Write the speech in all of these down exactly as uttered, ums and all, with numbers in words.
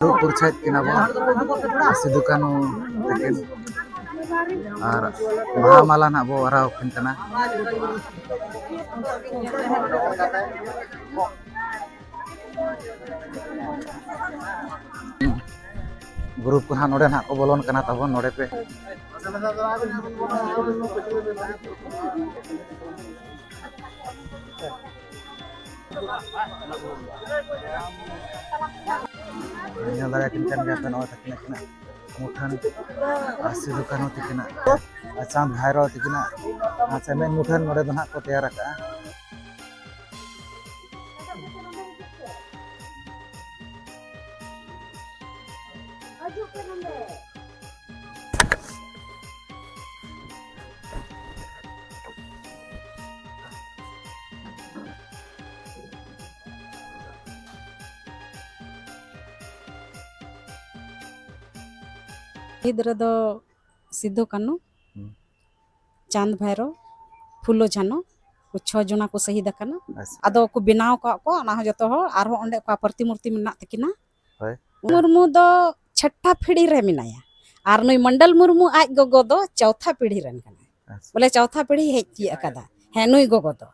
ᱫᱩᱲᱩᱵ ᱯᱩᱨᱪᱷᱟᱹᱭᱮᱫ ᱠᱤᱱᱟ ᱵᱚ ᱥᱤᱫᱩ ᱠᱟᱹᱱᱦᱩ ᱛᱟᱹᱠᱤᱱ, ᱟᱨ ᱵᱟᱦᱟ ᱢᱟᱞᱟ ᱱᱟᱜ ᱵᱚ ᱟᱨᱟᱣ ᱟᱹᱠᱤᱱ ᱠᱟᱱᱟ᱾ ᱜᱨᱩᱯ ᱠᱚ ᱱᱟᱦᱟᱜ ᱱᱚᱰᱮ ᱱᱟᱦᱟᱜ ᱠᱚ ᱵᱚᱞᱚᱱ ᱠᱟᱱᱟ ᱛᱟᱵᱚᱱ ᱱᱚᱰᱮ ᱯᱮ᱾ ᱧᱮᱞ ᱫᱟᱲᱮᱭᱟᱠᱤᱱ ᱠᱟᱱ ᱜᱮᱭᱟ ᱯᱮ, ᱱᱚᱜᱼᱚᱭ ᱛᱟᱹᱠᱤᱱᱟᱜ ᱢᱩᱴᱷᱟᱹᱱ ᱟᱨ ᱥᱤᱫᱩ ᱠᱟᱹᱱᱦᱩ ᱛᱟᱹᱠᱤᱱᱟᱜ ᱟᱨ ᱪᱟᱸᱫᱽ ᱵᱷᱟᱭᱨᱳ ᱛᱟᱹᱠᱤᱱᱟᱜ ᱟᱨ ᱪᱮᱢᱮᱫ ᱢᱩᱴᱷᱟᱹᱱ ᱱᱚᱰᱮ ᱫᱚ ᱱᱟᱦᱟᱜ ᱠᱚ ᱛᱮᱭᱟᱨ ᱟᱠᱟᱫᱼᱟ᱾ ᱥᱤᱫ ᱨᱮᱫᱚ ᱥᱤᱫᱩ ᱠᱟᱹᱱᱦᱩ, ᱦᱩᱸ᱾ ᱪᱟᱸᱫᱽ ᱵᱷᱟᱭᱨᱳ, ᱯᱷᱩᱞᱳ ᱡᱷᱟᱱᱳ, ᱠᱚ ᱪᱷᱚ ᱡᱚᱱᱟ ᱠᱚ ᱥᱟᱹᱦᱤᱫ ᱟᱠᱟᱱᱟ᱾ ᱟᱪᱪᱷᱟ᱾ ᱟᱫᱚ ᱠᱚ ᱵᱮᱱᱟᱣ ᱟᱠᱟᱫ ᱠᱚᱣᱟ, ᱚᱱᱟ ᱦᱚᱸ ᱡᱚᱛᱚ ᱦᱚᱲ, ᱟᱨᱦᱚᱸ ᱚᱸᱰᱮ ᱚᱠᱟ ᱯᱨᱚᱛᱤᱢᱩᱨᱛᱤ ᱢᱮᱱᱟᱜ ᱛᱟᱹᱠᱤᱱᱟ᱾ ᱦᱳᱭ᱾ ᱢᱩᱨᱢᱩ ᱫᱚ ᱪᱷᱚᱴᱴᱟ ᱯᱤᱲᱦᱤ ᱨᱮ ᱢᱮᱱᱟᱭᱟ, ᱟᱨ ᱱᱩᱭ ᱢᱚᱱᱰᱚᱞ ᱢᱩᱨᱢᱩ ᱟᱡ ᱜᱚᱜᱚ ᱫᱚ ᱪᱚᱣᱛᱷᱟ ᱯᱤᱲᱦᱤ ᱨᱮᱱ ᱠᱟᱱᱟᱭ᱾ ᱟᱪᱪᱷᱟ᱾ ᱵᱚᱞᱮ ᱪᱚᱣᱛᱷᱟ ᱯᱤᱲᱦᱤ ᱦᱮᱡ ᱛᱤᱭᱟᱹᱜ ᱟᱠᱟᱫᱟ᱾ ᱦᱮᱸ, ᱱᱩᱭ ᱜᱚᱜᱚ ᱫᱚ᱾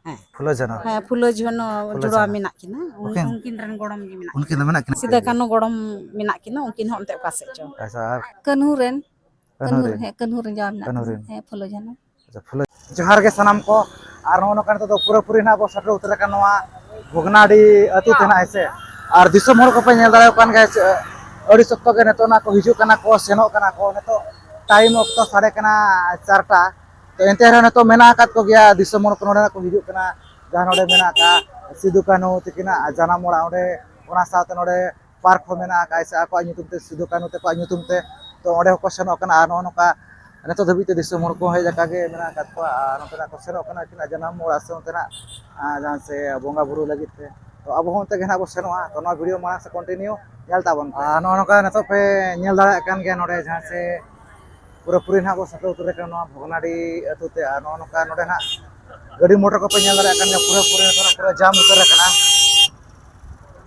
ᱦᱮᱸ᱾ ᱯᱷᱩᱞᱳ ᱡᱷᱟᱱᱳ᱾ ᱦᱮᱸ, ᱯᱷᱩᱞᱳ ᱡᱷᱟᱱᱳ ᱯᱷᱩᱞᱳ ᱡᱚᱲᱟᱣ ᱡᱷᱟᱱᱳ᱾ ᱢᱮᱱᱟᱜ ᱠᱤᱱᱟ᱾ ᱩᱱ-, ᱩᱱᱠᱤᱱ ᱩᱱᱠᱤᱱ ᱨᱮᱱ ᱜᱚᱲᱚᱢ ᱜᱮ ᱢᱮᱱᱟᱜ ᱩᱱᱠᱤᱱ ᱫᱚ ᱠᱤᱱᱟ᱾ ᱢᱮᱱᱟᱜ ᱠᱤᱱᱟ? ᱥᱤᱫᱟᱹ ᱠᱟᱹᱱᱦᱩ ᱜᱚᱲᱚᱢ ᱢᱮᱱᱟᱜ ᱠᱤᱱᱟ, ᱩᱱᱠᱤᱱ ᱦᱚᱸ ᱚᱱᱛᱮ ᱚᱠᱟ ᱥᱮᱫ ᱪᱚ᱾ ᱟᱪᱪᱷᱟ, ᱟᱨ ᱠᱟᱹᱱᱦᱩ ᱨᱮᱱ᱾ ᱠᱟᱹᱱᱦᱩ ᱠᱟᱹᱱᱦᱩ ᱨᱮᱱ᱾ ᱦᱮᱸ, ᱠᱟᱹᱱᱦᱩ ᱨᱮᱱ ᱡᱟᱶᱟᱭ ᱢᱮᱱᱟᱜ ᱠᱟᱹᱱᱦᱩ ᱠᱤᱱᱟ᱾ ᱨᱮᱱ᱾ ᱦᱮᱸ, ᱯᱷᱩᱞᱳ ᱡᱷᱟᱱᱳ᱾ ᱟᱪᱪᱷᱟ, ᱯᱷᱩᱞᱳ᱾ ᱡᱚᱦᱟᱨ ᱜᱮ ᱥᱟᱱᱟᱢ ᱠᱚ᱾ ᱟᱨ ᱱᱚᱜᱼᱚ ᱱᱚᱝᱠᱟ ᱱᱤᱛᱚᱜ ᱫᱚ ᱯᱩᱨᱟᱹᱯᱩᱨᱤ ᱱᱟᱜ ᱵᱚ ᱥᱮᱴᱮᱨ ᱩᱛᱟᱹᱨ ᱟᱠᱟᱱ ᱱᱚᱣᱟ ᱵᱷᱚᱜᱽᱱᱟᱰᱤ ᱟᱹᱛᱩ ᱛᱮ ᱱᱟᱜ, ᱦᱮᱸ ᱥᱮ᱾ ᱟᱨ ᱫᱤᱥᱚᱢ ᱦᱚᱲ ᱠᱚᱯᱮ ᱧᱮᱞ ᱫᱟᱲᱮᱭᱟᱠᱚ ᱠᱟᱱ ᱜᱮᱭᱟ, ᱪᱮ, ᱟᱹᱰᱤ ᱥᱚᱠᱛᱚ ᱜᱮ ᱱᱤᱛᱚᱜ ᱱᱟᱜ ᱠᱚ ᱦᱤᱡᱩᱜ ᱠᱟᱱᱟ ᱠᱚ, ᱥᱮᱱᱚᱜ ᱠᱟᱱᱟ ᱠᱚ᱾ ᱱᱤᱛᱚᱜ ᱴᱟᱭᱤᱢ ᱚᱠᱛᱚ ᱥᱟᱰᱮ ᱠᱟᱱᱟ ᱪᱟᱨᱴᱟ᱾ ᱛᱚ, ᱮᱱᱛᱮ ᱨᱮᱦᱚᱸ ᱱᱤᱛᱚᱜ ᱢᱮᱱᱟᱜ ᱟᱠᱟᱫ ᱠᱚᱜᱮᱭᱟ, ᱫᱤᱥᱚᱢ ᱦᱚᱲ ᱠᱚ ᱱᱚᱰᱮ ᱱᱟᱜ ᱠᱚ ᱦᱤᱡᱩᱜ ᱠᱟᱱᱟ᱾ ᱡᱟᱦᱟᱸ ᱱᱚᱰᱮ ᱢᱮᱱᱟᱜ ᱟᱠᱟᱫ ᱥᱤᱫᱩ ᱠᱟᱹᱱᱦᱩ ᱛᱟᱹᱠᱤᱱᱟᱜ ᱡᱟᱱᱟᱢ ᱚᱲᱟᱜ ᱚᱸᱰᱮ, ᱚᱱᱟ ᱥᱟᱶᱛᱮ ᱱᱚᱰᱮ ᱯᱟᱨᱠ ᱦᱚᱸ ᱢᱮᱱᱟᱜ ᱟᱠᱟᱫ ᱥᱮ ᱟᱠᱚᱣᱟᱜ ᱧᱩᱛᱩᱢ ᱛᱮ, ᱥᱤᱫᱩ ᱠᱟᱹᱱᱦᱩ ᱛᱟᱠᱚᱣᱟᱜ ᱧᱩᱛᱩᱢ ᱛᱮ᱾ ᱛᱚ, ᱚᱸᱰᱮ ᱦᱚᱸᱠᱚ ᱥᱮᱱᱚᱜ ᱠᱟᱱᱟ᱾ ᱟᱨ ᱱᱚᱜᱼᱚ ᱱᱚᱝᱠᱟ ᱱᱤᱛᱚᱜ ᱫᱷᱟᱹᱵᱤᱡ ᱛᱮ ᱫᱤᱥᱚᱢ ᱦᱚᱲ ᱠᱚᱦᱚᱸ ᱦᱮᱡ ᱟᱠᱟ ᱜᱮ ᱢᱮᱱᱟᱜ ᱟᱠᱟᱫ ᱠᱚᱣᱟ᱾ ᱟᱨ ᱱᱚᱛᱮᱱᱟᱜ ᱠᱚ ᱥᱮᱱᱚᱜ ᱠᱟᱱᱟ ᱟᱹᱠᱤᱱᱟᱜ ᱡᱟᱱᱟᱢ ᱚᱲᱟᱜ ᱥᱮ ᱚᱱᱛᱮᱱᱟᱜ, ᱟᱨ ᱡᱟᱦᱟᱸ ᱥᱮ ᱵᱚᱸᱜᱟ ᱵᱩᱨᱩ ᱞᱟᱹᱜᱤᱫ ᱛᱮ᱾ ᱛᱚ, ᱟᱵᱚ ᱦᱚᱸ ᱚᱱᱛᱮ ᱜᱮ ᱱᱟᱦᱟᱜ ᱵᱚ ᱥᱮᱱᱚᱜᱼᱟ᱾ ᱛᱚ, ᱱᱚᱣᱟ ᱵᱷᱤᱰᱤᱭᱳ ᱢᱟᱲᱟᱝ ᱥᱮᱫ ᱠᱚᱱᱴᱤᱱᱤᱭᱩ ᱧᱮᱞ ᱛᱟᱵᱚᱱ ᱯᱮ᱾ ᱟᱨ ᱱᱚᱜᱼᱚ ᱱᱚᱝᱠᱟ ᱱᱤᱛᱚᱜ ᱯᱮ ᱧᱮᱞ ᱫᱟᱲᱮᱭᱟᱜ ᱠᱟᱱ ᱜᱮᱭᱟ ᱱᱚᱰᱮ ᱡᱟᱦᱟᱸ ᱥᱮ ᱯᱩᱨᱟᱹᱯᱩᱨᱤ ᱱᱟᱦᱟᱜ ᱵᱚ ᱥᱮᱴᱮᱨ ᱩᱛᱟᱹᱨ ᱟᱠᱟᱱᱟ ᱱᱚᱣᱟ ᱵᱷᱚᱜᱽᱱᱟᱰᱤ ᱟᱹᱛᱩ ᱛᱮ᱾ ᱟᱨ ᱱᱚᱜᱼᱚ ᱱᱚᱝᱠᱟ ᱱᱚᱰᱮ ᱱᱟᱦᱟᱜ ᱜᱟᱹᱰᱤ ᱢᱚᱴᱚᱨ ᱠᱚᱯᱮ ᱧᱮᱞ ᱫᱟᱲᱮᱭᱟᱜ ᱠᱟᱱ ᱜᱮᱭᱟ, ᱯᱩᱨᱟᱹᱯᱩᱨᱤ ᱱᱤᱛᱚᱜ ᱯᱩᱨᱟᱹ ᱡᱟᱢ ᱩᱛᱟᱹᱨ ᱟᱠᱟᱱᱟ᱾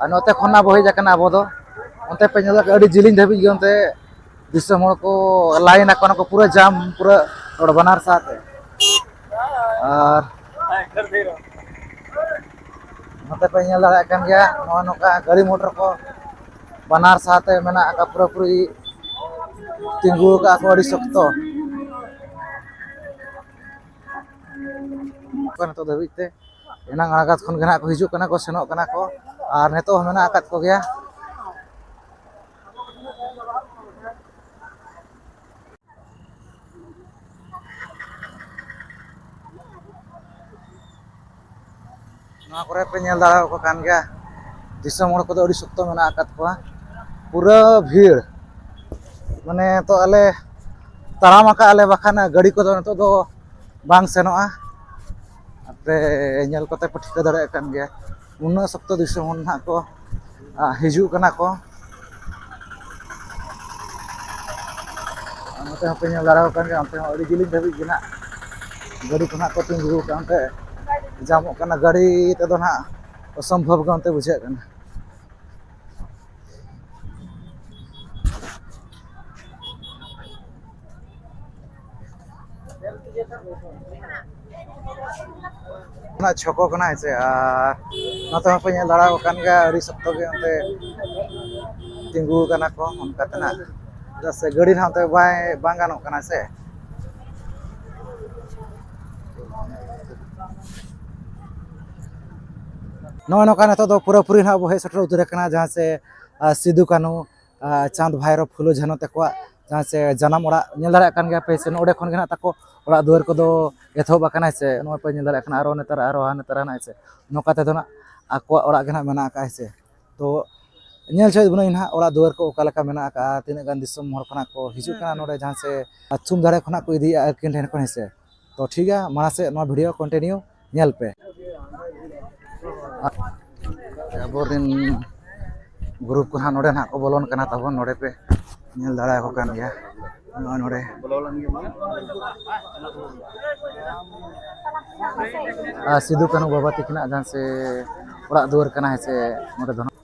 ᱟᱨ ᱱᱚᱛᱮ ᱠᱷᱚᱱ ᱱᱟᱜ ᱵᱚ ᱦᱮᱡ ᱟᱠᱟᱱᱟ ᱟᱵᱚ ᱫᱚ ᱚᱱᱛᱮ ᱯᱮ ᱧᱮᱞ ᱫᱟᱲᱮᱭᱟᱜ ᱠᱟᱱᱟ, ᱟᱹᱰᱤ ᱡᱤᱞᱤᱧ ᱫᱷᱟᱹᱵᱤᱡ ᱜᱮ ᱚᱱᱛᱮ ᱫᱤᱥᱚᱢ ᱦᱚᱲ ᱠᱚ line ᱟᱠᱚ ᱠᱟᱱᱟ ᱠᱚ, ᱯᱩᱨᱟᱹ ᱡᱟᱢ, ᱯᱩᱨᱟᱹ ᱨᱳᱰ ᱵᱟᱱᱟᱨ ᱥᱟᱦᱟᱛᱮ᱾ ᱟᱨ ᱱᱚᱛᱮ ᱯᱮ ᱧᱮᱞ ᱫᱟᱲᱮᱭᱟᱜ ᱠᱟᱱ ᱜᱮᱭᱟ, ᱱᱚᱜᱼᱚᱭ ᱱᱚᱝᱠᱟ ᱜᱟᱹᱰᱤ ᱢᱚᱴᱚᱨ ᱠᱚ ᱵᱟᱱᱟᱨ ᱥᱟᱦᱟᱛᱮ ᱢᱮᱱᱟᱜ ᱟᱠᱟᱫ, ᱯᱩᱨᱟᱹᱯᱩᱨᱤ ᱛᱤᱸᱜᱩ ᱟᱠᱟᱫ ᱠᱚ ᱟᱹᱰᱤ ᱥᱚᱠᱛᱚ᱾ ᱱᱤᱛᱚᱜ ᱫᱷᱟᱹᱵᱤᱡ ᱛᱮ ᱮᱱᱟᱝ ᱟᱬᱜᱟᱛ ᱠᱷᱚᱱ ᱜᱮ ᱱᱟᱦᱟᱜ ᱠᱚ ᱦᱤᱡᱩᱜ ᱠᱟᱱᱟ ᱠᱚ, ᱥᱮᱱᱚᱜ ᱠᱟᱱᱟ ᱠᱚ, ᱟᱨ ᱱᱤᱛᱚᱜ ᱦᱚᱸ ᱢᱮᱱᱟᱜ ᱟᱠᱟᱫ ᱠᱚᱜᱮᱭᱟ᱾ ᱱᱚᱣᱟ ᱠᱚᱨᱮ ᱯᱮ ᱧᱮᱞ ᱫᱟᱲᱮᱭᱟᱠᱚ ᱠᱟᱱ ᱜᱮᱭᱟ, ᱫᱤᱥᱚᱢ ᱦᱚᱲ ᱠᱚᱫᱚ ᱟᱹᱰᱤ ᱥᱚᱠᱛᱚ ᱢᱮᱱᱟᱜ ᱟᱠᱟᱫ ᱠᱚᱣᱟ, ᱯᱩᱨᱟᱹ ᱵᱷᱤᱲ᱾ ᱢᱟᱱᱮ, ᱱᱤᱛᱚᱜ ᱟᱞᱮ ᱛᱟᱲᱟᱢ ᱟᱠᱟᱫ ᱟᱞᱮ, ᱵᱟᱠᱷᱟᱱ ᱜᱟᱹᱰᱤ ᱠᱚᱫᱚ ᱱᱤᱛᱚᱜ ᱫᱚ ᱵᱟᱝ ᱥᱮᱱᱚᱜᱼᱟ᱾ ᱟᱯᱮ ᱧᱮᱞ ᱠᱚᱛᱮ ᱯᱮ ᱴᱷᱤᱠᱟᱹ ᱫᱟᱲᱮᱭᱟᱜ ᱠᱟᱱ ᱜᱮᱭᱟ, ᱩᱱᱟᱹᱜ ᱥᱚᱠᱛᱚ ᱫᱤᱥᱚᱢ ᱦᱚᱲ ᱱᱟᱦᱟᱜ ᱠᱚ, ᱟ, ᱦᱤᱡᱩᱜ ᱠᱟᱱᱟ ᱠᱚ᱾ ᱟᱨ ᱱᱚᱛᱮ ᱦᱚᱸᱯᱮ ᱧᱮᱞ ᱫᱟᱲᱮᱭᱟᱜ ᱠᱟᱱ ᱜᱮᱭᱟ, ᱚᱱᱛᱮ ᱦᱚᱸ ᱟᱹᱰᱤ ᱡᱤᱞᱤᱧ ᱫᱷᱟᱹᱵᱤᱡ ᱜᱮ ᱱᱟᱦᱟᱜ ᱜᱟᱹᱰᱤ ᱠᱚ ᱱᱟᱦᱟᱜ ᱠᱚ ᱛᱤᱸᱜᱩ ᱟᱠᱟᱫ, ᱚᱱᱛᱮ ᱡᱟᱢᱚᱜ ᱠᱟᱱᱟ, ᱜᱟᱹᱰᱤ ᱛᱮᱫᱚ ᱱᱟᱦᱟᱜ ᱚᱥᱚᱢᱵᱷᱚᱵ ᱜᱮ ᱚᱱᱛᱮ ᱵᱩᱡᱷᱟᱹᱜ ᱠᱟᱱᱟ᱾ ᱚᱱᱟ ᱪᱷᱚᱠᱚ ᱠᱟᱱᱟ, ᱦᱮᱸ ᱥᱮ? ᱟᱨ ᱱᱚᱛᱮ ᱦᱚᱸᱯᱮ ᱧᱮᱞ ᱫᱟᱲᱮᱭᱟᱜ ᱠᱟᱱ ᱜᱮᱭᱟ, ᱟᱹᱰᱤ ᱥᱚᱠᱛᱚ ᱜᱮ ᱚᱱᱛᱮ ᱛᱤᱸᱜᱩ ᱟᱠᱟᱱᱟ ᱠᱚ, ᱚᱱᱠᱟ ᱛᱮᱱᱟᱜ, ᱪᱮᱫᱟᱜ ᱥᱮ ᱜᱟᱹᱰᱤ ᱱᱟᱦᱟᱜ ᱚᱱᱛᱮ ᱵᱟᱭ, ᱵᱟᱝ ᱜᱟᱱᱚᱜ ᱠᱟᱱᱟ ᱥᱮ᱾ ᱱᱚᱜᱼᱚᱭ ᱱᱚᱝᱠᱟ ᱱᱤᱛᱚᱜ ᱫᱚ ᱯᱩᱨᱟᱹᱯᱩᱨᱤ ᱱᱟᱦᱟᱜ ᱵᱚ ᱦᱮᱡ ᱥᱮᱴᱮᱨ ᱩᱛᱟᱹᱨ ᱟᱠᱟᱱᱟ, ᱡᱟᱦᱟᱸ ᱥᱮ, ᱟᱨ ᱥᱤᱫᱩ ᱠᱟᱹᱱᱦᱩ, ᱟᱨ ᱪᱟᱸᱫᱽ ᱵᱷᱟᱭᱨᱳ, ᱯᱷᱩᱞᱳ ᱡᱷᱟᱱᱳ ᱛᱟᱠᱚᱣᱟᱜ ᱡᱟᱦᱟᱸ ᱥᱮ ᱡᱟᱱᱟᱢ ᱚᱲᱟᱜ ᱧᱮᱞ ᱫᱟᱲᱮᱭᱟᱜ ᱠᱟᱱ ᱜᱮᱭᱟ ᱯᱮ ᱥᱮ, ᱱᱚᱰᱮ ᱠᱷᱚᱱ ᱜᱮ ᱱᱟᱦᱟᱜ ᱛᱟᱠᱚ ᱚᱲᱟᱜ ᱫᱩᱣᱟᱹᱨ ᱠᱚᱫᱚ ᱮᱛᱚᱦᱚᱵ ᱟᱠᱟᱱᱟ ᱥᱮ᱾ ᱱᱚᱜᱼᱚᱭ ᱯᱮ ᱧᱮᱞ ᱫᱟᱲᱮᱭᱟᱜ ᱠᱟᱱᱟ, ᱟᱨᱚ ᱱᱮᱛᱟᱨ, ᱟᱨᱚ ᱦᱟᱱᱮ ᱛᱟᱨᱟ ᱱᱟᱦᱟᱜ ᱥᱮ, ᱱᱚᱝᱠᱟ ᱛᱮᱫᱚ ᱱᱟᱦᱟᱜ ᱟᱠᱚᱣᱟᱜ ᱚᱲᱟᱜ ᱜᱮ ᱱᱟᱦᱟᱜ ᱢᱮᱱᱟᱜ ᱟᱠᱟᱫᱼᱟ ᱥᱮ᱾ ᱛᱚ ᱧᱮᱞ ᱦᱚᱪᱚᱭᱮᱫ ᱵᱚᱱᱟᱹᱧ ᱱᱟᱦᱟᱜ ᱚᱲᱟᱜ ᱫᱩᱣᱟᱹᱨ ᱠᱚ ᱚᱠᱟ ᱞᱮᱠᱟ ᱢᱮᱱᱟᱜ ᱟᱠᱟᱫᱼᱟ, ᱛᱤᱱᱟᱹᱜ ᱜᱟᱱ ᱫᱤᱥᱚᱢ ᱦᱚᱲ ᱠᱷᱚᱱᱟᱜ ᱠᱚ ᱦᱤᱡᱩᱜ ᱠᱟᱱᱟ ᱱᱚᱰᱮ, ᱡᱟᱦᱟᱸ ᱥᱮ ᱟᱹᱪᱷᱩᱢ ᱫᱟᱲᱮ ᱠᱷᱚᱱᱟᱜ ᱠᱚ ᱤᱫᱤᱭᱮᱫᱼᱟ ᱟᱹᱠᱤᱱ ᱴᱷᱮᱱ ᱠᱷᱚᱱ, ᱦᱮᱸ ᱥᱮ᱾ ᱛᱚ ᱴᱷᱤᱠ ᱜᱮᱭᱟ, ᱢᱟᱲᱟᱝ ᱥᱮᱫ ᱱᱚᱣᱟ video continue ᱧᱮᱞ ᱯᱮ᱾ ᱟᱵᱚᱨᱮᱱ group ᱠᱚ ᱱᱟᱦᱟᱜ ᱱᱚᱰᱮ ᱱᱟᱦᱟᱜ ᱠᱚ ᱵᱚᱞᱚᱱ ᱠᱟᱱᱟ ᱛᱟᱵᱚᱱ, ᱱᱚᱰᱮ ᱯᱮ ᱧᱮᱞ ᱫᱟᱲᱮᱭᱟᱠᱚ ᱠᱟᱱ ᱜᱮᱭᱟ᱾ ᱱᱚᱜᱼᱚᱭ ᱱᱚᱰᱮ ᱟᱨ ᱥᱤᱫᱩ ᱠᱟᱹᱱᱦᱩ ᱵᱟᱵᱟ ᱛᱟᱹᱠᱤᱱᱟᱜ ᱡᱟᱦᱟᱸ ᱥᱮ ᱚᱲᱟᱜ ᱫᱩᱣᱟᱹᱨ ᱠᱟᱱᱟ, ᱦᱮᱸ ᱥᱮ, ᱱᱚᱰᱮ ᱫᱚ ᱱᱟᱦᱟᱜ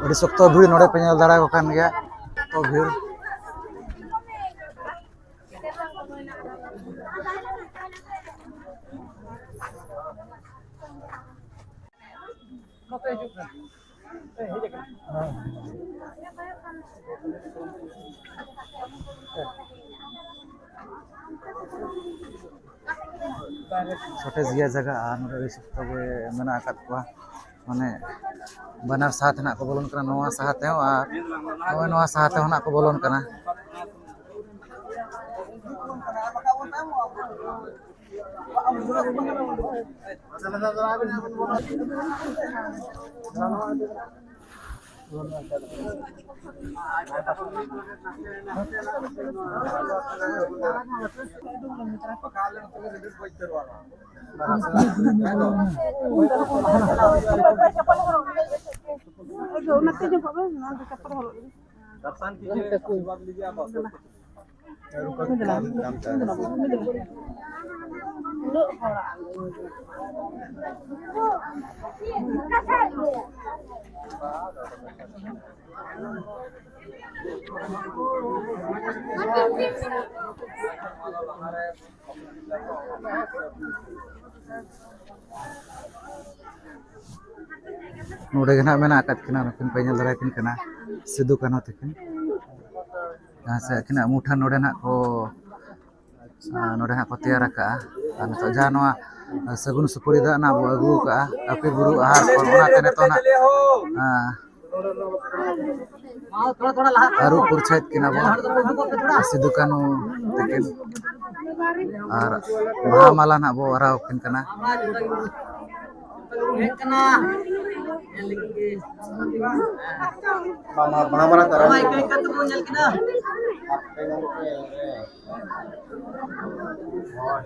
ᱟᱹᱰᱤ ᱥᱚᱠᱛᱚ ᱵᱷᱤᱲ ᱱᱚᱰᱮ ᱯᱮ ᱧᱮᱞ ᱫᱟᱲᱮᱭᱟᱠᱚ ᱠᱟᱱ ᱜᱮᱭᱟ, ᱥᱚᱠᱛᱚ ᱵᱷᱤᱲ᱾ ᱥᱚᱴᱮᱡ ᱜᱮᱭᱟ ᱡᱟᱭᱜᱟ, ᱟᱨ ᱱᱚᱰᱮ ᱟᱹᱰᱤ ᱥᱚᱠᱛᱚ ᱜᱮ ᱢᱮᱱᱟᱜ ᱟᱠᱟᱫ ᱠᱚᱣᱟ᱾ ᱢᱟᱱᱮ ᱵᱟᱱᱟᱨ ᱥᱟᱦᱟ ᱛᱮ ᱱᱟᱜ ᱠᱚ ᱵᱚᱞᱚᱱ ᱠᱟᱱᱟ, ᱱᱚᱣᱟ ᱥᱟᱦᱟ ᱛᱮᱦᱚᱸ ᱟᱨ ᱱᱚᱜᱼᱚᱭ ᱱᱚᱣᱟ ᱥᱟᱦᱟ ᱛᱮᱦᱚᱸ ᱱᱟᱜ ᱠᱚ ᱵᱚᱞᱚᱱ ᱠᱟᱱᱟ᱾ ᱱᱚᱰᱮ ᱜᱮ ᱱᱟᱦᱟᱜ ᱢᱮᱱᱟᱜ ᱟᱠᱟᱫ ᱠᱤᱱᱟ, ᱱᱩᱠᱤᱱ ᱯᱮ ᱧᱮᱞ ᱫᱟᱲᱮᱭᱟᱠᱤᱱ ᱠᱟᱱᱟ, ᱥᱤᱫᱩ ᱠᱟᱹᱱᱦᱩ ᱛᱟᱹᱠᱤᱱ᱾ ᱡᱟᱦᱟᱸ ᱥᱮ ᱟᱹᱠᱤᱱᱟᱜ ᱢᱩᱴᱷᱟᱹᱱ ᱱᱚᱰᱮ ᱱᱟᱦᱟᱜ ᱠᱚ, ᱟᱸ, ᱱᱚᱰᱮ ᱱᱟᱦᱟᱜ ᱠᱚ ᱛᱮᱭᱟᱨ ᱟᱠᱟᱜᱼᱟ᱾ ᱟᱨ ᱱᱤᱛᱚᱜ ᱡᱟᱦᱟᱸ ᱱᱚᱣᱟ ᱥᱟᱹᱜᱩᱱ ᱥᱩᱯᱟᱹᱨᱤ ᱫᱚ ᱱᱟᱦᱟᱜ ᱵᱚ ᱟᱹᱜᱩ ᱟᱠᱟᱜᱼᱟ, ᱠᱟᱹᱯᱤ ᱵᱩᱨᱩ ᱟᱦᱟᱨ ᱠᱷᱚᱱ, ᱚᱱᱟᱛᱮ ᱱᱤᱛᱚᱜ ᱱᱟᱦᱟᱜ, ᱟᱸ, ᱟᱹᱨᱩᱵ ᱯᱩᱨᱪᱷᱟᱹᱭᱮᱫ ᱠᱤᱱᱟ ᱵᱚ ᱥᱤᱫᱩ ᱠᱟᱹᱱᱦᱩ ᱛᱟᱹᱠᱤᱱ, ᱟᱨ ᱵᱟᱦᱟ ᱢᱟᱞᱟ ᱱᱟᱦᱟᱜ ᱵᱚ ᱟᱨᱟᱣ ᱟᱹᱠᱤᱱ ᱠᱟᱱᱟ᱾ ᱦᱮᱡ ᱠᱟᱱᱟ᱾ ᱧᱮᱞ ᱞᱟᱹᱜᱤᱫ ᱜᱮ᱾ ᱵᱟᱝ, ᱵᱟᱝ, ᱵᱟᱝ, ᱵᱟᱝ, ᱛᱟᱨᱟ᱾ ᱦᱳᱭ, ᱠᱟᱹᱡ ᱠᱟᱛᱮ ᱵᱚᱱ ᱧᱮᱞ ᱠᱮᱫᱟ᱾ ᱦᱳᱭ᱾